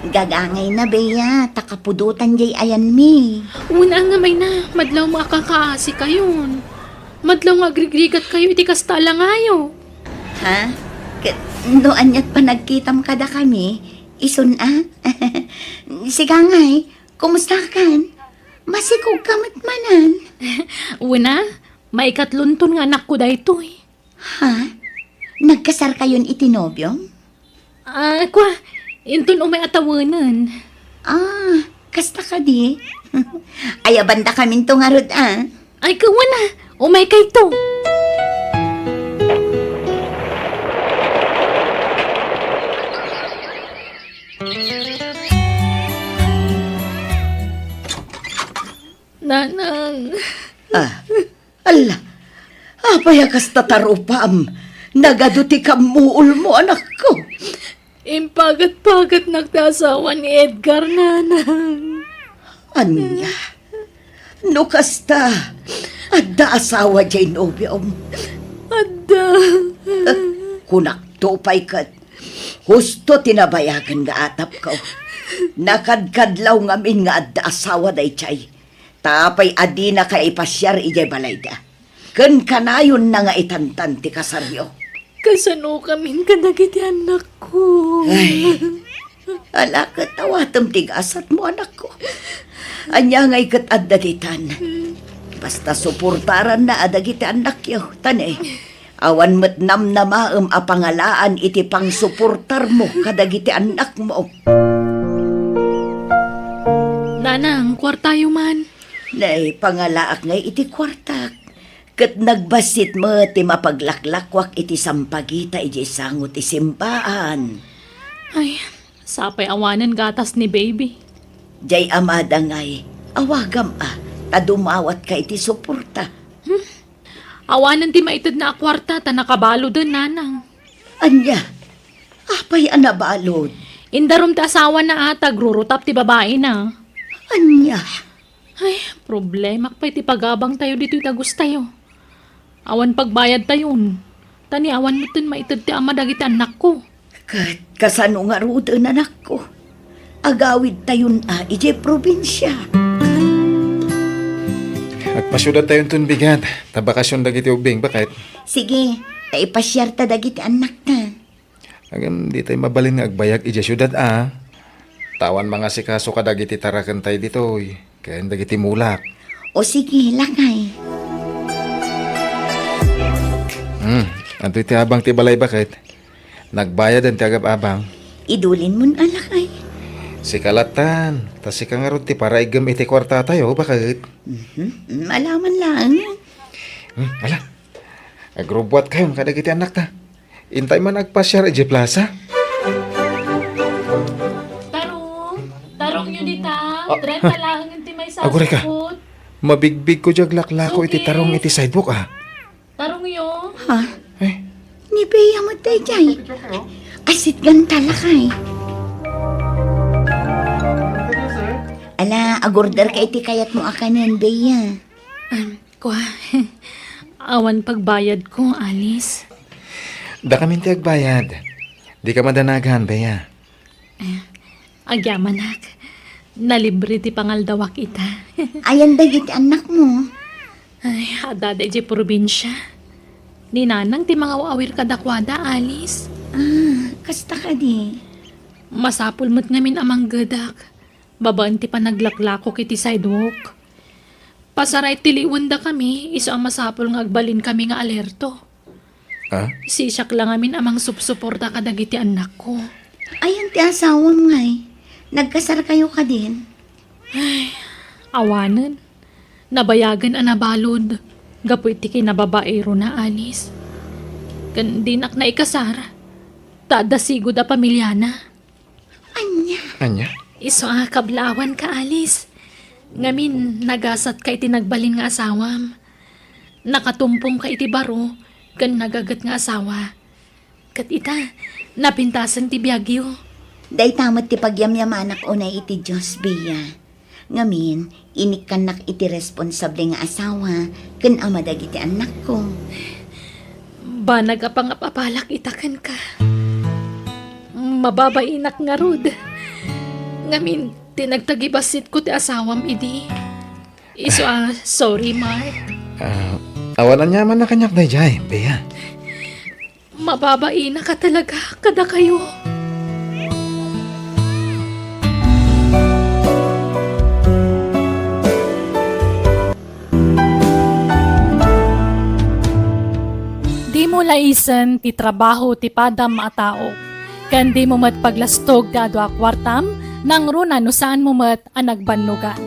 Gagangayna, Bea, ta kapudotan diay ayanmi. Wen a, ngem ay na, madlaw nga akakaasikayon. Madlaw nga agrigrigatkayo iti kasta a langayo. Ha? Ket no aniat panagkitam kadakami, isun a? Sika ngay, kumustakan? Masikogka met manen? Wen a, maikatlonton nga anakko daytoy. Ha? Nagkasarkayon iti nobiom? Ah, kua, inton umay a tawenen. Ah, kasta kadi? Ayabandakaminto ngarud, ah. Ay, kawan a, umaykayto. Nanang. Ah, Alla, apay a kasta tarupam? Nagadu ti kammuolmo, anakko. Impagat-pagatnak ti asawa ni Edgar, nanang. Ania? No kasta, adda asawa diay nobiom? Adda. Eh, kunakto pay ket, husto ti nabayagen nga atapko. Nakadkadlaw ngamin nga adda asawa daydiay. Ta apay a dinaka ipasiar idiay balayda? Ken kanayonna nga itantan ti kasaryo. Kasanokamin kadagiti annakko? Ay, ala ket awatem ti gasatmo, anakko. Ania ngay ket adda ditan? Basta suportaranna a dagiti annakyo, ta ne, awan met namnamaem a pangalaan iti pangsuportarmo kadagiti annakmo. Nanang, kuartayo man. Nay, pangalaak ngay iti kuartak, ket nagbassit met ti mapaglaklakuak iti sampagita idiay sango ti simbaan. Ay, sapay awanen gatas ni baby. Diay amada ngay, awagam a, ta dumawatka iti suporta. Hmm? Awanen ti maitedna a kuarta ta nakabaloden, nanang. Ania? Apay a nabalod? Indarum ti asawana a, ta agrurutap ti babaina. Ania? Ay, problemak pay ti pagabangtayo ditoy dagustayo. Awan pagbayadtayon. Ta ni awan metten maited ti ama dagiti annakko. Ket kasano ngaruden, anakko? Agawidtayon a idiay probinsia. Agpasiudadtayonton bigat, ta bakasion dagiti ubbing, baket. Sige, ta ipasiarta dagiti annakta. Ngem, ditay mabalin nga agbayag idiay siudad a. Ta awan mangasikaso kadagiti tarakentay ditoy, ken dagiti mulak. O sige, lakay. Hmm, adtoy ti abang ti balay, baket. Nagbayaden ti agab-abang. Idulinmon a lakay. Sika lattan, ta sika ngarud ti paraigem iti kuartatayo, baket. Mhm. Malaman laeng. Hmm, ala. Agrubbuatkayon kadagiti annakta. Intay man agpasiar idiay plaza. Tarong! Tarongyo dita! Ah, trenta ah. Laeng ti may agurayka. Sasaput. Mabigbigko diay aglaklako iti Okay. Tarong iti sidewalk, ah. Tarongyo. Ha? Eh? Ni Bea met daydiay. Asit ganta lakay. Ala, agorder ka iti kayatmo a kanen, Bea. Am, kua, awan pagbayadko, Alice. Dakamin ti agbayad. Dika madanagan, Bea. Eh, agyamanak. Nalibre ti pangaldawak ita. Ayan dagiti annakmo? Ay, adda idiay probinsia. Ni Nanang ti mangaw-awir kadakuada, Alice. Ah, kasta kadi? Masapul met ngamin a manggedak. Babaen ti panaglaklakok iti sidewalk. Pasaray ti liwendakami, isu a masapul nga agbalinkami nga alerto. Ah? Sisiak la ngamin a mangsupsuporta kadagiti annakko. Ayan ti asawam ngay? Nagkasarkayo kadin? Ay, awanen. Nabayagen a nabalud gapu iti kinababairona, Alice. Ken dinak naikasar, ta adda sigud a pamiliana. Ania? Ania? Isu a kablawan ka, Alice. Ngamin, nagasat ka iti nagbalin nga asawam. Nakatumpong ka iti baro ken nagaget nga asawa. Ket ita, napintasen ti biagyo. Dayta met ti pagyamyamanak unay iti Dios, Bea. Ngamin, inikkannak iti responsable nga asawa ken ama dagiti annakko. Banag a pangap-apalak ita kenka. Mababainak ngarud. Ngamin, ti nagtagibasitko ti asawam idi. Isu a, sorry, Mark. Ah, awan aniaman a kaniak daydiay, Bea. Mababainaka talaga kadakayo. Dimo laisen ti trabaho ti padam a tao, ken dimo met paglastog ti adu a kuartam, nangruna no saanmo met a nagbannogan.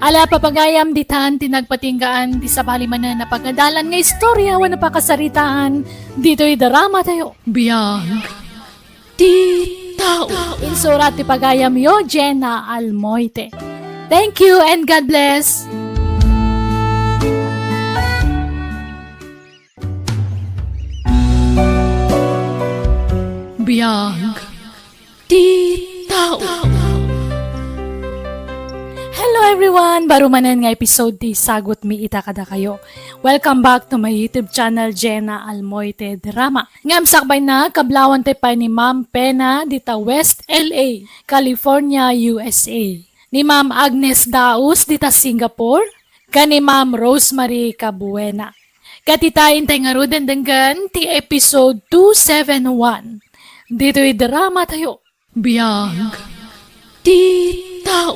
Ala, papagayam, ditan ti nagpatinggaan ti sabali manen a pagadalan nga istorya wenno pakasaritaan ditoy drama tayo. Biag ti tao. Insurat ti pagayamyo, Jenna Almoite. Thank you and God bless. Biag ti tao. Hello everyone! Baro manen nga episode ti Sagot mi ita kadakayo. Welcome back to my YouTube channel, Jenna Almoite Drama. Ngem sakbayna, kablawan tayo pay ni Ma'am Pena dita West L A, California, U S A. Ni Ma'am Agnes Daos dita Singapore, ken ni Ma'am Rosemary Cabuena. Ket ita, intay ngaruden denggen ti episode two seven one. Ditoy drama tayo. Biag ti tao.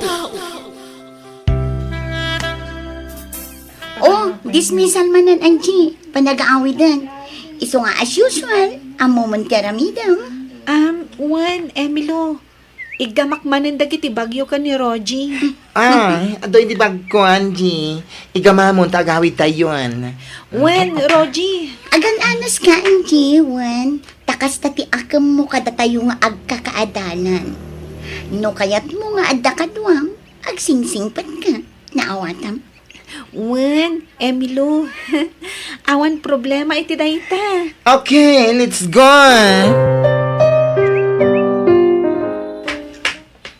Oh, dismissal manen, Angie. Panagaawiden. Isu nga as usual, ammoman ti aramidem. Um, wen, Emilo, iggamak manen dagiti bagyo ken ni Rogie. Ah, adu idi bagko, Angie. Iggamamon ta agawidtayon. Wen, Rogie. Agan-anas ka, Angie, wen. Ta kasta ti akemmo kadatayo nga agkakaadalan. No kayatmo nga adda kaduam, agsingsingpetka. Naawatam. Wen, Emilo. Awan problema iti dayta. Okay, let's go.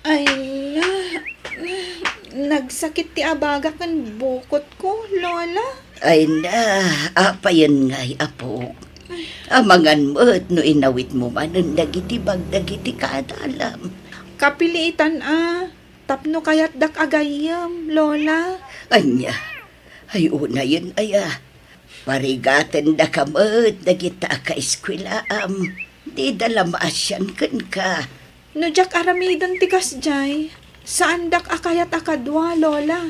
Ay, la. Nagsakit ti abaga ken bukotko, Lola. Ay na, apayen ngay, apok. Amangan met no inawitmo manen dagiti bag dagiti kaadalam. Kapilitan a, tapno kayatdak a gayyem, Lola. Ania? Ay, unayen aya. Parigatendaka met dagita a kaeskuelaam. Dida la maasian kenka. No diak aramiden ti kasdiay, saandak a kayat a kadua, Lola.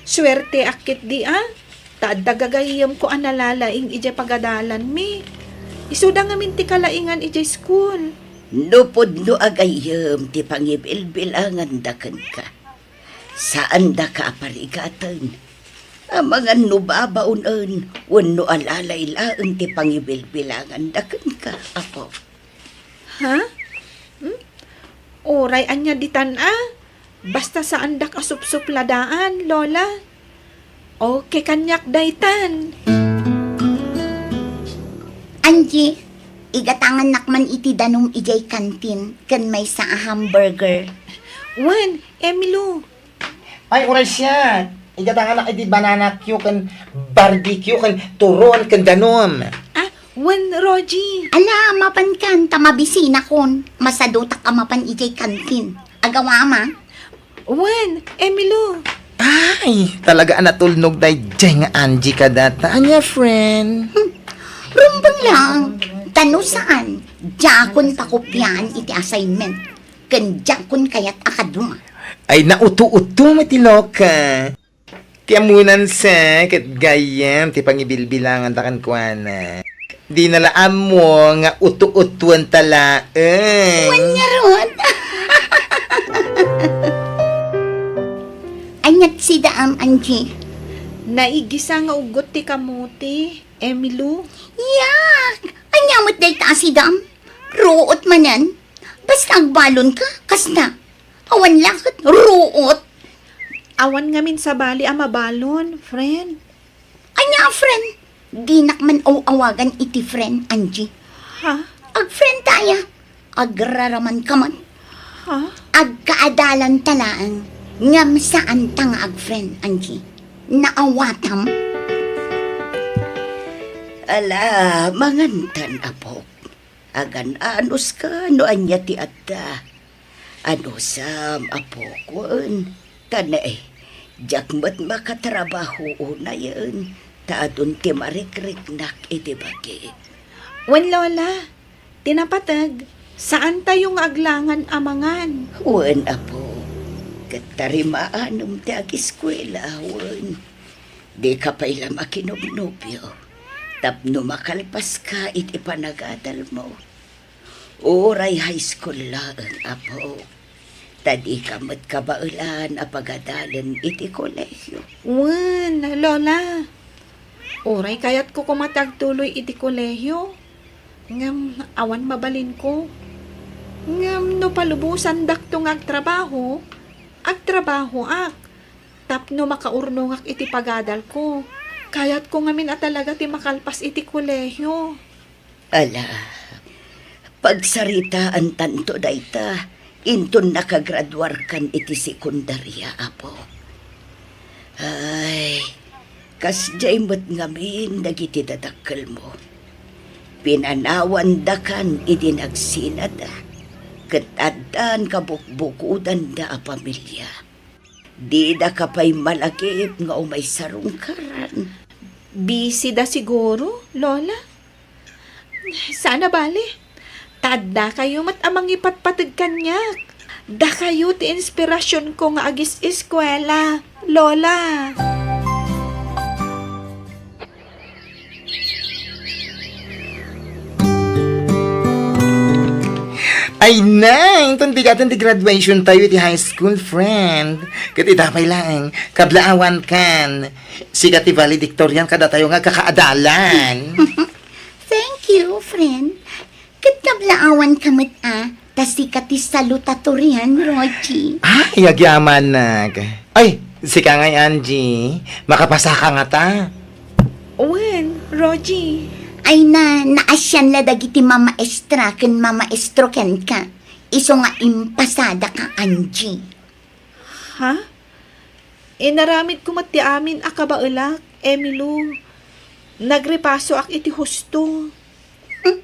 Suerteak ketdi a. Ta adda gagayyemko a nalalaing idiay pagadalanmi. Isuda ngamin ti kalaingan idiay school. No pudno a gayyem ti pangibilbilanganda kenka, saandaka a parigaten. Amangan no babaonen wenno alalay laeng ti pangibilbilanganda kenka, apo. Ha? Hmm? Uray ania ditan a? Basta saandak a supsupladaan, Lola. Okay kaniak daytan. Angie, igatangannak man iti danum idiay kantin ken maysa a hamburger. Wen, Emilio. Ay, uray siak. Igatanganak iti banana cue ken barbecue ken turon ken danum. Ah, wen, Rogie. Ala, mapankan ta mabisinakon. Masadutak a mapan idiay kantin. Agawama? Wen, Emilio. Ay, talaga a natulnog daydiay nga Angie kadata. Ania, friend? Hmm, rumbeng lang. Ta no saan, diakon pakopiaan iti assignment. Ken diakon kayat a kadua. Ay, nauto-uto met ti Lola. Ti ammonan sa ket gayyem ti pangibilbilanganda kenkuana. Dina la ammo nga uto-utuanta laeng. Wen ngarud. Ania ti sidaam, Angie? Naigisa nga uggot ti kamote, Emilio. Yak! Ania met dayta a sidaam? Ruot manen? Basta agbalonka, kasta. Awan la ket ruot. Awan ngamin sabali a mabalon, friend. Ania a friend? Dinak man aw-awagan iti friend, Angie. Ha? Ag-friend tayo. Agraraman ka man. Ha? Agkaadalanta laeng. Ngem saanta nga ag-friend, Angie. Naawatam? Ala, mangantan, apok. Agan-anuska no ania ti adda. Anusam, apok, wen. Ta ne, diak met makatrabaho unayen, ta adun ti marikriknak iti bagi. Wen, Lola, ti napateg, saantayo nga aglangan a mangan. Wen, apo, ket tarimaanem ti agiskuela, wen. Dika pay la makinobnobio tapno makalpaska iti panagadalmo. Uray high school laeng, apo. Ta dika met kabaelan a pagadalen iti kolehio. Wen, Lola. Uray kayatko koma ti agtuloy iti kolehio. Ngem awan mabalinko. Ngem no palubosandakto nga agtrabaho, agtrabahoak. Tapno makaurnongak iti pagadalko. Kayatko ngamin a talaga ti makalpas iti kolehio. Ala, pagsaritaantanto dayta, inton nakagraduarkan iti sekundaria, apo. Ay, kasdiay met ngamin dagiti dadakkelmo. Pinanawandakan idi nagsinada, ket addan kabukbukodanda a pamilia. Didaka pay malagip nga umay sarungkaran. Busy da siguro, Lola? Saan a bale. Ta addakayo met a mangipatpateg kaniak. Dakayo ti inspirasionko nga agis-eskuela, Lola. Ay, nay, inton bigaten ti graduation tayo iti high school, friend. Ket ita pay laeng, kablaawan kan. Sika ti valedictorian kadatayo nga agkakaadalan. Thank you, friend. Ket kablaawan ka met a, ta sika ti salutatorian, Rogie. Ay, agyamanak. Ay, sika ngay, Angie. Makapasaka ngata. Wen, Rogie. Ay na, naasian la dagiti mamaestra ken mamaestro kenka. Isu nga impasadaka, Angie. Ha? Inaramidko met ti amin a kabaelak, Emilio. Nagrepasoak iti husto. Hmm.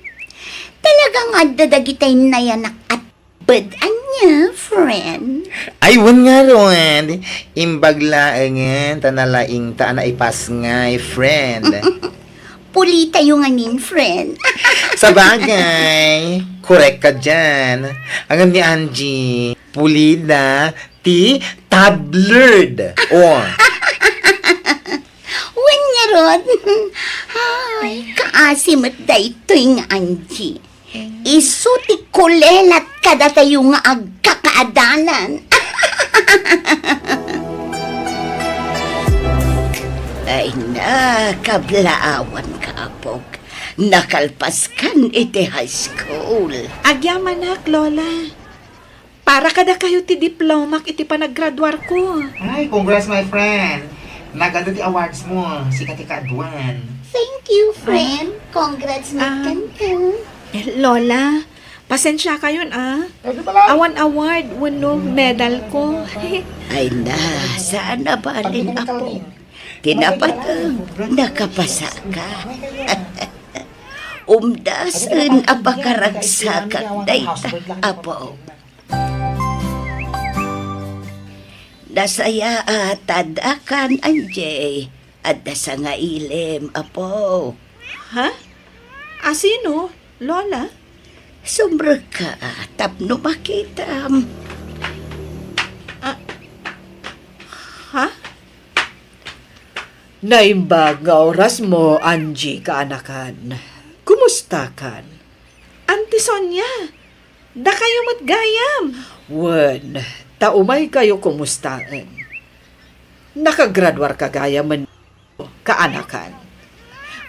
Talaga nga adda dagitay nayanak a tuped ania, friend? Ay, wen ngarud. Imbag laengen ta nalaingta a naipasngay, friend. Pulitayo ngamin, friend. Sabagay, korek ka diyan. Ngem ni Angie, pulida ti tabloid. Oh. Wen nga Ay, kaasi met daytoy nga Angie. Isu ti kulelat kadatayo nga agkakaadanan. Ay na, kablaawanka, apok. Nakalpaskan iti high school. Agyamanak, Lola. Para kadakayo ti diplomak iti panaggraduarko. Ay, congrats, my friend. Nagadu ti awards mo. Sika ti kaaduan. Thank you, friend. Congrats, ah, met kenka. Eh, Lola, pasensiakayon, ah. Awan award wenno medal ko. Ay na, saan a bale, apo. Ti napateg, nakapasaka. Umdasen a pakaragsakak dayta, apo. Nasayaat a daakan, Angie. Adda sangailem, apo. Ha? Asino, Lola? Sumrekka tapno makitam. Ah, ha? Naimbag nga orasmo, Angie, kaanakan. Kumustakan? Auntie Sonia, dakayo met gayam. Wen, ta umaykayo kumustaen. Nakagraduarka gayam, kaanakan.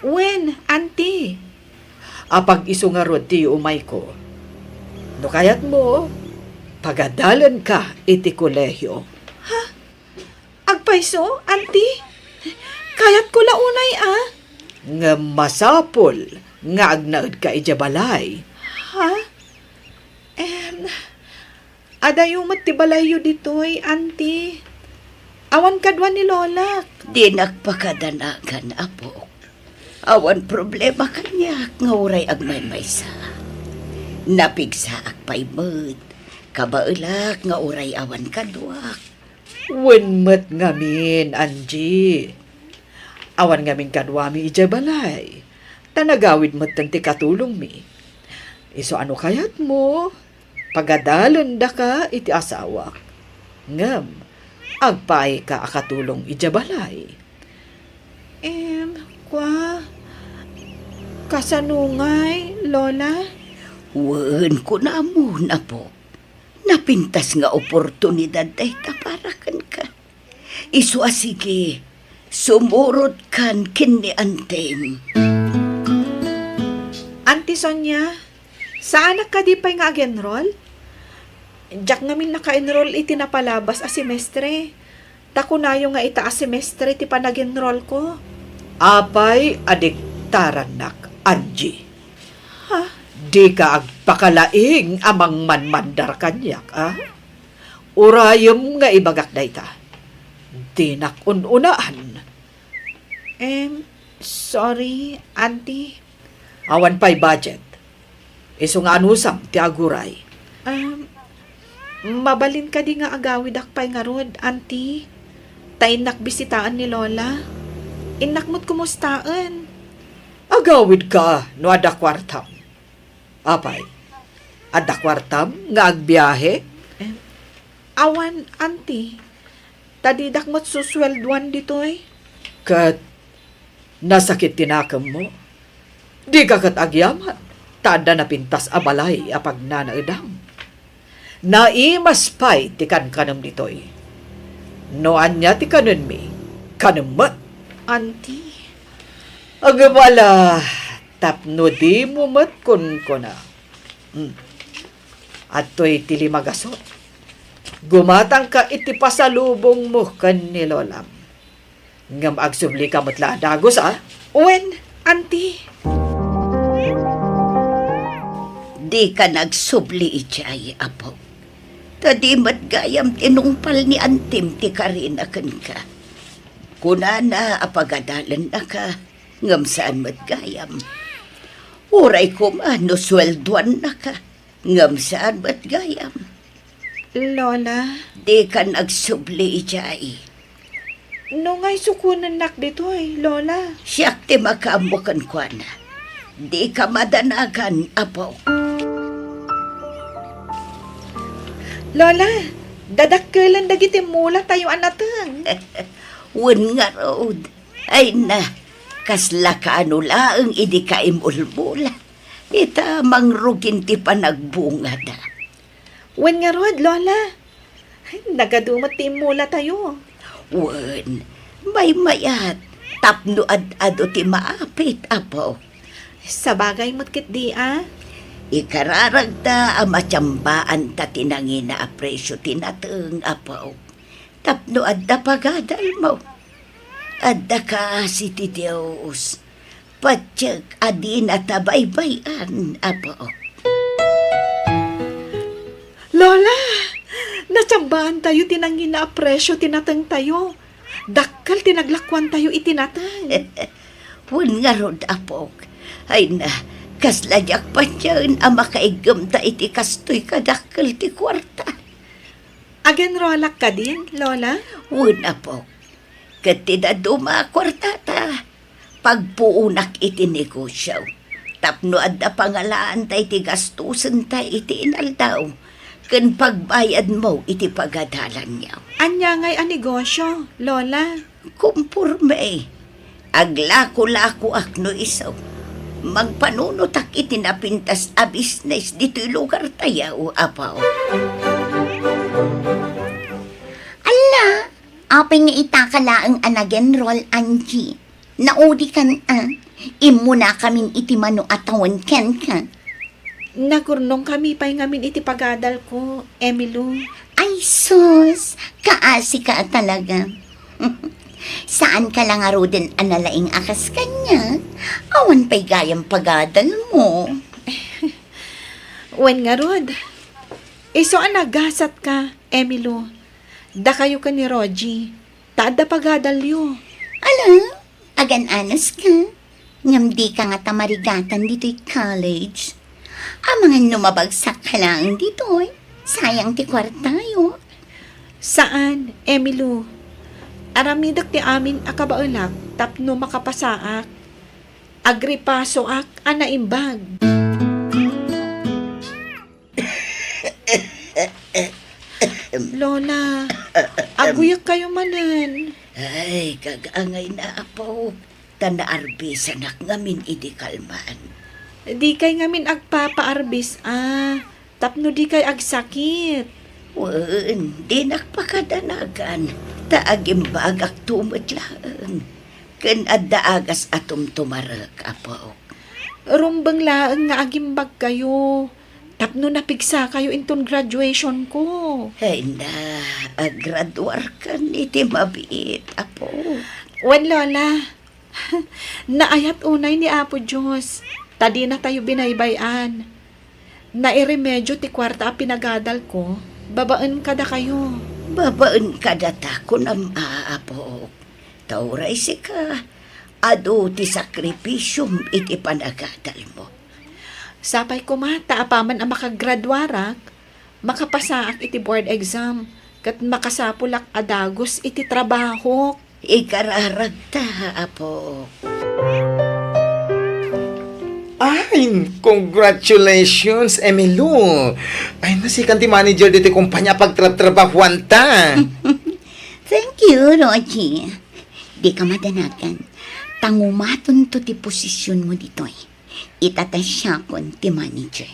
Wen, Auntie. Apag-isu ngarud ti umayko. No kayatmo, pagadalenka iti kolehio. Ha? Agpayso, Auntie? Kayatko la unay, ah. Ngem masapul nga agnaedka idiay balay. Ha? Em, adayo met ti balayyo ditoy, Auntie. Awan kadua ni Lolak. Dinak pakadanagan, apok. Awan problema kaniak nga uray agmaymaysa. Napigsaak pay met. Kabaelak nga uray awan kaduak. Wen met ngamin, Angie. Awan ngamin kaduami idiay balay, ta nagawid metten ti katulongmi. Isu a no kayatmo, pagadalendaka iti asawak. Ngem, agpaayka a katulong idiay balay. Em, kua, kasano ngay, Lola? Wen, kunamon, apo. Napintas nga oportunidad dayta para kenka. Isu a sige, sumurotkan ken ni Antem. Auntie Sonia, saanak kadi pay nga ag-enroll? Diak ngamin naka-enroll iti napalabas a semestre. Ta kunayo nga ita a semestre ti panag-enrollko. Apay a diktarannak, Angie? Ha? Dika agpakalaing a mangmanmandar kaniak, a? Urayem nga ibagak dayta. Dinak un-unaan. Em, sorry, Auntie. Awan pay budget. Isu nga anusam ti aguray. Um, mabalin kadi nga agawidak pay ngarud, Auntie? Ta innak bisitaen ni Lola. Innak met kumustaen. Agawidka no adda kuartam. Apay, adda kuartam nga agbiahe? Em, awan, Auntie. Ta didak met susueldoan ditoy. Ket nasakit ti nakemmo? Dika ket agyaman ta adda napintas a balay a pagnanaedam. Naimas pay ti kankanem ditoy. No ania ti kanenmi, kanem met. Auntie. Agabala, tapno dimo met kunkuna. Hmm. Adtoy ti lima gasut. Gumatangka iti pasalubongmo ken ni Lolam. Ngem agsublika met la a dagus, a? Wen, Auntie. Dika agsubli idiay, Apo. Ta di met gayam tinungpal ni Antim ti karina kenka. Kunana a pagadalennaka, ngem saan met gayam. Uray koma no sueldoannaka, ngem saan met gayam. Lola. Dika agsubli idiay. No ngay sukonennak ditoy, Lola? Siak ti makaammo kenkuana. Dika madanagan, Apo. Lola, dadakkelen dagiti mulatayo a nateng. Wen ngarud. Ay na, Kasla kaano laeng idi kaimulmula, ita mangrugin ti panagbungada. Wen ngarud, Lola. Nagadu met ti immulatayo. Wen, maymayat, tapno ad-adu ti maapit, Apo. Sabagay met ketdi a. Ikararagta a matiambaanta ti nangina a presio ti nateng, Apo. Tapno adda pagadalmo. Adda kaasi ti Dios. Patiek a dinata baybay-an, Apo. Lola, natiambaantayo ti nangina a presio ti natengtayo. Dakkel ti naglakuantayo iti nateng. Wen ngarud, Apok. Ay na, kasla diak patien a makaiggemta iti kastoy kadakkel ti kuarta. Agenrolak kadin, Lola? Wen, Apok. Ket ti dadduma a kuartata, pagpuonak iti negosio. Tapno adda pangalaanta iti gastosenta iti inaldaw, ken pagbayadmo iti pagadalanyo. Ania ngay a negosio, Lola? Kumporme. Aglako-lakoak no isu. Mangpanunotak iti napintas a bisnes ditoy lugartayo, Apo. Alla, apay nga itaka laeng a nag-enroll, Angie? Naudikan a, immunakamin iti mano a tawen kenka. Nagurnongkami pay ngamin iti pagadalko, Emilou. Ay sus, kaasika a talaga. Saanka la ngaruden a nalaing a kas kaniak, awan pay gayam pagadalmo. Wen ngarud, isu a nagasatka, Emilou. Dakayo ken ni Rogie, ta adda pagadalyo. Ala, agan-anas ka. Ngem dika ngata marigatan ditoy college. Amangan no mabagsak ka laeng ditoy, sayang ti kuartayo. Saan, Emilou. Aramidek ti amin a kabaelak tapno makapasaak. Agripasoak a naimbag. Lola, aguyekkayo manen. Ay, kagangayna, Apo, ta naarbisanak ngamin idi kalman. Dikay ngamin agpapaarbis a, tapno dikay agsakit. Wen, dinak pakadanagan, ta agimbagakto met laeng. Ken adda agas a tumtumarek, Apo. Rumbeng laeng nga agimbagkayo tapno napigsakayo inton graduationko. Ay na, agraduarkan iti mabiit, Apo. Wen, Lola, naayat unay ni Apo Dios, ta dinatayo binaybay-an. Nairemedio ti kuarta a pinagadalko babaen kadakayo. Babaen kadata, kunam a, Apo. Ta uray sika, adu ti sakripisiom iti panagadalmo. Sapay koma ta apaman a makagraduarak, makapasaak iti board exam, ket makasapulak a dagus iti trabahok. Ikararagta, Apo. Ay, congratulations, Emilou! Ay, nasikan ti manager ditoy kumpanya a pagtrabtrabahuanta. Thank you, Rogie. Dika madanagan. Tangumatonto ti posisyonmo ditoy. Ita ta siakon ti manager.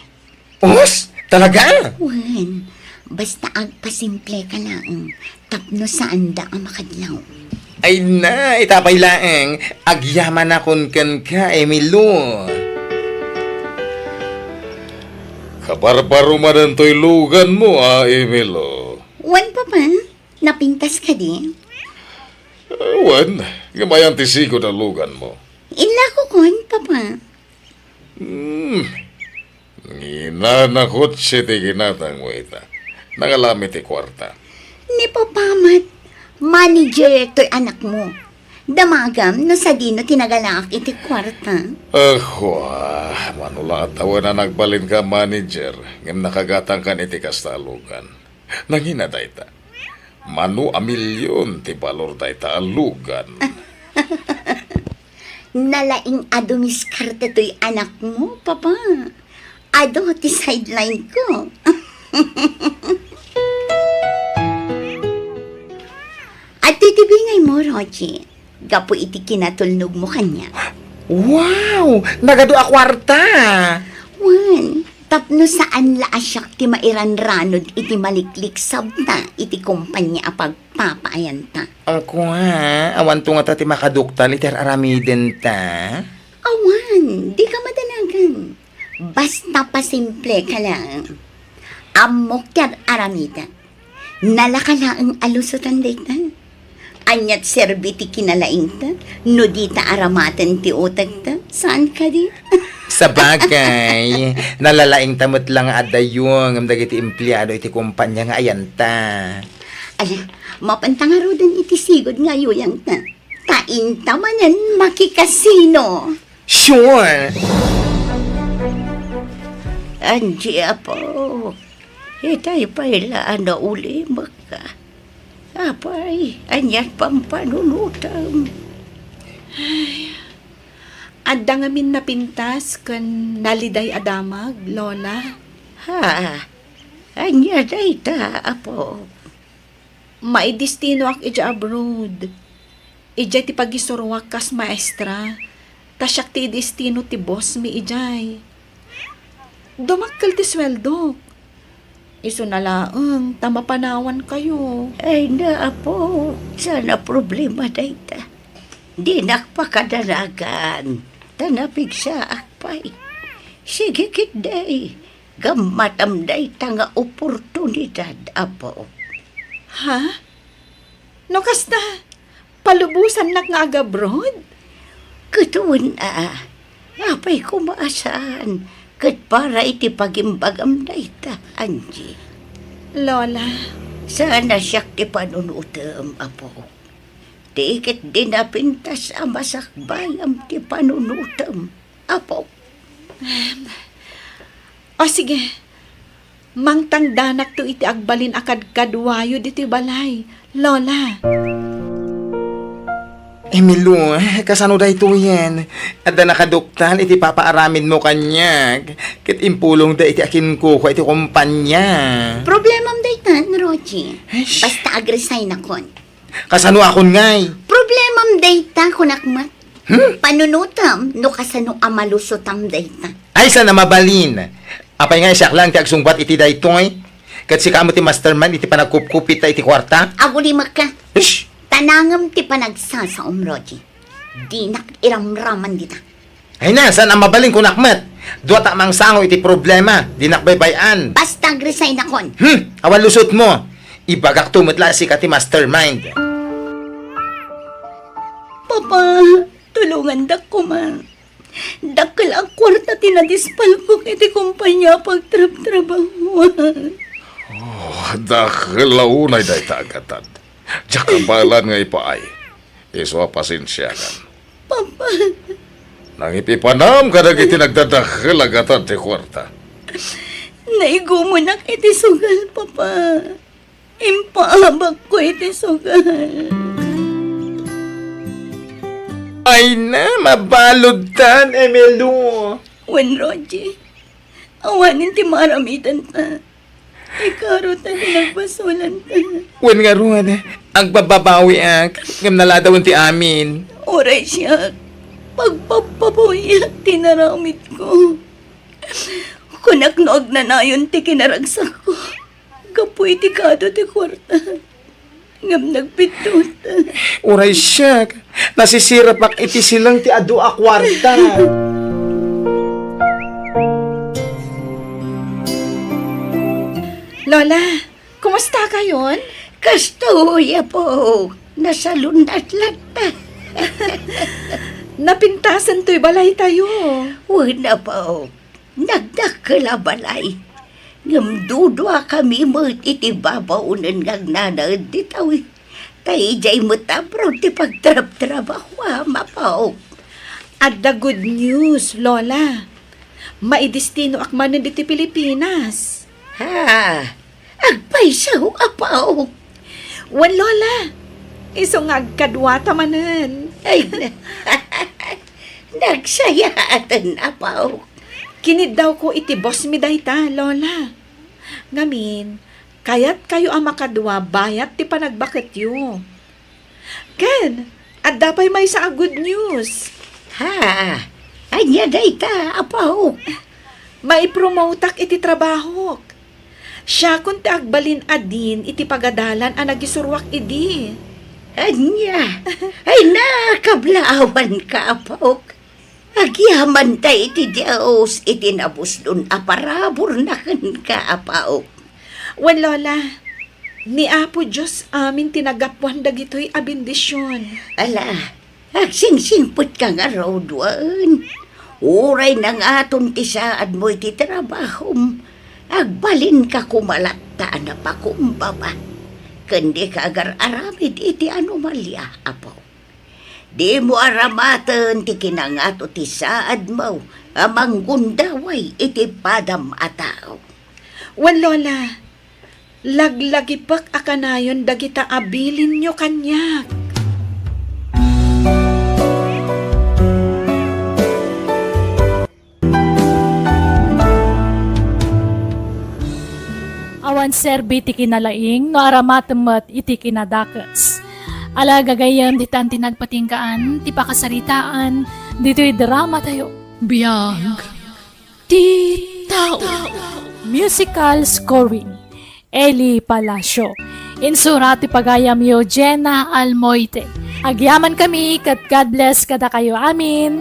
Os, talaga? Wen, basta agpasimple ka laeng, tapno saanda a makadlaw. Ay na, ita pay laeng, agyamanakon kenka, Emilou. Kabarbaro manen toy luganmo, a, Emilou. Wen, Papa, napintas kadi? Wen, ngem ayan ti sigud a luganmo? Inlakokon, Papa. Hmm. Ngina na kotse ti ginatangmo ita. Nangalami ti kuarta. Ni Papa met, manager toy anakmo. Damagam no sadino ti nagalaak iti kuarta. Ahua, mano la a tawen a nagbalinka a manager, ngem nakagatangkan iti kasta a lugan. Nangina dayta. Mano a milyon ti balor dayta a lugan. Nalaing a dumiskarte toy anakmo, Papa. Adu ti sideline ko. Adtoy ti bingaymo, Rogie. gapu iti kinatulnogmo kaniak. Wow! Nagadu a kuarta! Wen, tapno saan la a siak ti mairanranod iti malikliksabta iti kompania a pagpapaayanta. Kua, awanto ngata ti makaduktal iti ar-aramidenta? Awan, dika madanagan. Basta pasimpleka laeng. Ammok ti ar-aramidek. Nalaka laeng a lusotan dayta. Aniat serbi ti kinalaingta no dita aramaten ti utekta? Saan kadi? Sabagay, nalalaingta met la nga adayo ngem dagiti empleado iti kompania nga ayanta. Ala, mapanta ngaruden iti sigud nga ayuyangta. Ta inta manen makikasino. Sure! Angie, apo, itay pay la a naulimekka. Apay, aniat pampanunotem? Ay, adda ngamin napintas ken naliday a damag, Lola. Ha? Ania dayta, apo? Maidestinoak idiay abroad. Idiay ti pagisuroak kas maestra, ta siak ti idestino ti boss mi idiay. Dumakkel ti sueldok. Isuna laeng ta mapanawankayo. Ay, na, apo, saan a problema dayta. Dinak pakadanagan, ta napigsaak pay. Sige ketdi, gammatam dayta nga oportunidad, apo. Ha? No kasta, palubosannak nga agabroad? Ket wen a, apay koma a saan, ket para iti pagimbagam dayta, Angie. Lola. Saan a siak ti panunotem, apo. Ti ketdi napintas a masakbayam ti panunotem, apo. Em, o sige, mangtangdanakto iti agbalin a kadkaduayo ditoy balay, Lola. Emilio, kasano daytoyen? Adda nakaduktal iti papaaramidmo kaniak, ket impulongda iti akinkukua iti kompania. Problemam daytan, Rogie. Eish. Basta agresign akon. Kasanoakon ngay? Problemam dayta, kunak met. Hmm? Panunotam no kasano a malusotam dayta. Ay, saan a mabalin. Apay nga siak laeng ti agsungbat iti daytoy? Ket sika met ti mastermind iti panagkupkupit ta iti kuarta? Agulimekka. Ish! Ta nangem ti panagsasaom, Rogie. Dinak iramraman dita. Ay na, saan a mabalin, kunak met. Dua ta mangsango iti problema, dinak baybay-an. Basta agresign akon. Hmm, awan lusotmo. Ibagakto met la a sika ti mastermind. Papa, tulongandak koma. Dakkel a kuarta ti nadispalkok iti kompania a pagtrabtrabahuan. Oh, dakkel a unay dayta a gatad. Diak kabaelan nga ipaay. Isu a pasensiakan. Papa. Nangipipanam kadagiti nagdadakkel a gatad ti kuarta. Naigumonak iti sugal, Papa. Impaabakko iti sugal. Ay na, mabaludtan, Emilio. Wen, Rogie, awanen ti maaramidanta. Ikarot a ti nagbasolanta. Wen ngarud, agbababawiak, ngem naladawen ti amin. Uray siak, pagpapabawyak ti naramidko. Kunak no agnanayon ti kinaragsakko gapu iti kado ti kuarta. Ngem nagbiddut. Uray siak, nasisirapak iti silang ti adu a kuarta. Lola, kumusta kayon? Kastoy, apo. Nasalunat latta. Napintasan toy balaytayo. Wen, apo. Nagdakkel a balay. Ngem duduakami met iti babaonen nga agnanaed dita. Ta idiay met abroad ti pagtrabtrabahoam, apo. Adda good news, Lola. Maidestinoak manen ditoy Pilipinas. Ha? Agpayso, apo. Wen, Lola. Isu nga agkaduata manen. Ay, na-, nagsayaaten, apo. Kiniddawko iti boss mi dayta, Lola. Ngamin, kayatkayo a makadua bayat ti panagbaketyo. Ken, Adda pay maysa a good news. Ha? Ania dayta, apok? Maipromotak iti trabahok. Siakon ti agbalin a dean iti pagadalan a nagisuruak idi. Ania? Ay, nakablaawanka, apok. Agyamanta iti Dios iti nabuslon a paraburna kenka, apok. Wen, Lola, ni Apo Dios amin ti naggapuan dagitoy a bendision. Ala, agsingsingpetka ngarud wen. Uray nangaton ti saadmo iti trabahom, agbalinka koma latta a napakumbaba. Ken dika agar-aramid iti anomalia, apok. Dimo aramaten ti kinangato ti saadmo a manggundaway iti padam a tao. Wen, Lola, laglagipek a kanayon dagita a bilinyo kaniak. Awan serbi ti kinalaing no aramatem met iti kinadakes. Ala, gagayyem, ditan ti nagpatinggaan ti pakasaritaan ditoy dramatayo. Biag ti tao. Musical scoring, Eli Palacio. Insurat ti pagayamyo, Jenna Almoite. Agyamankami ket God bless kadakayo amin.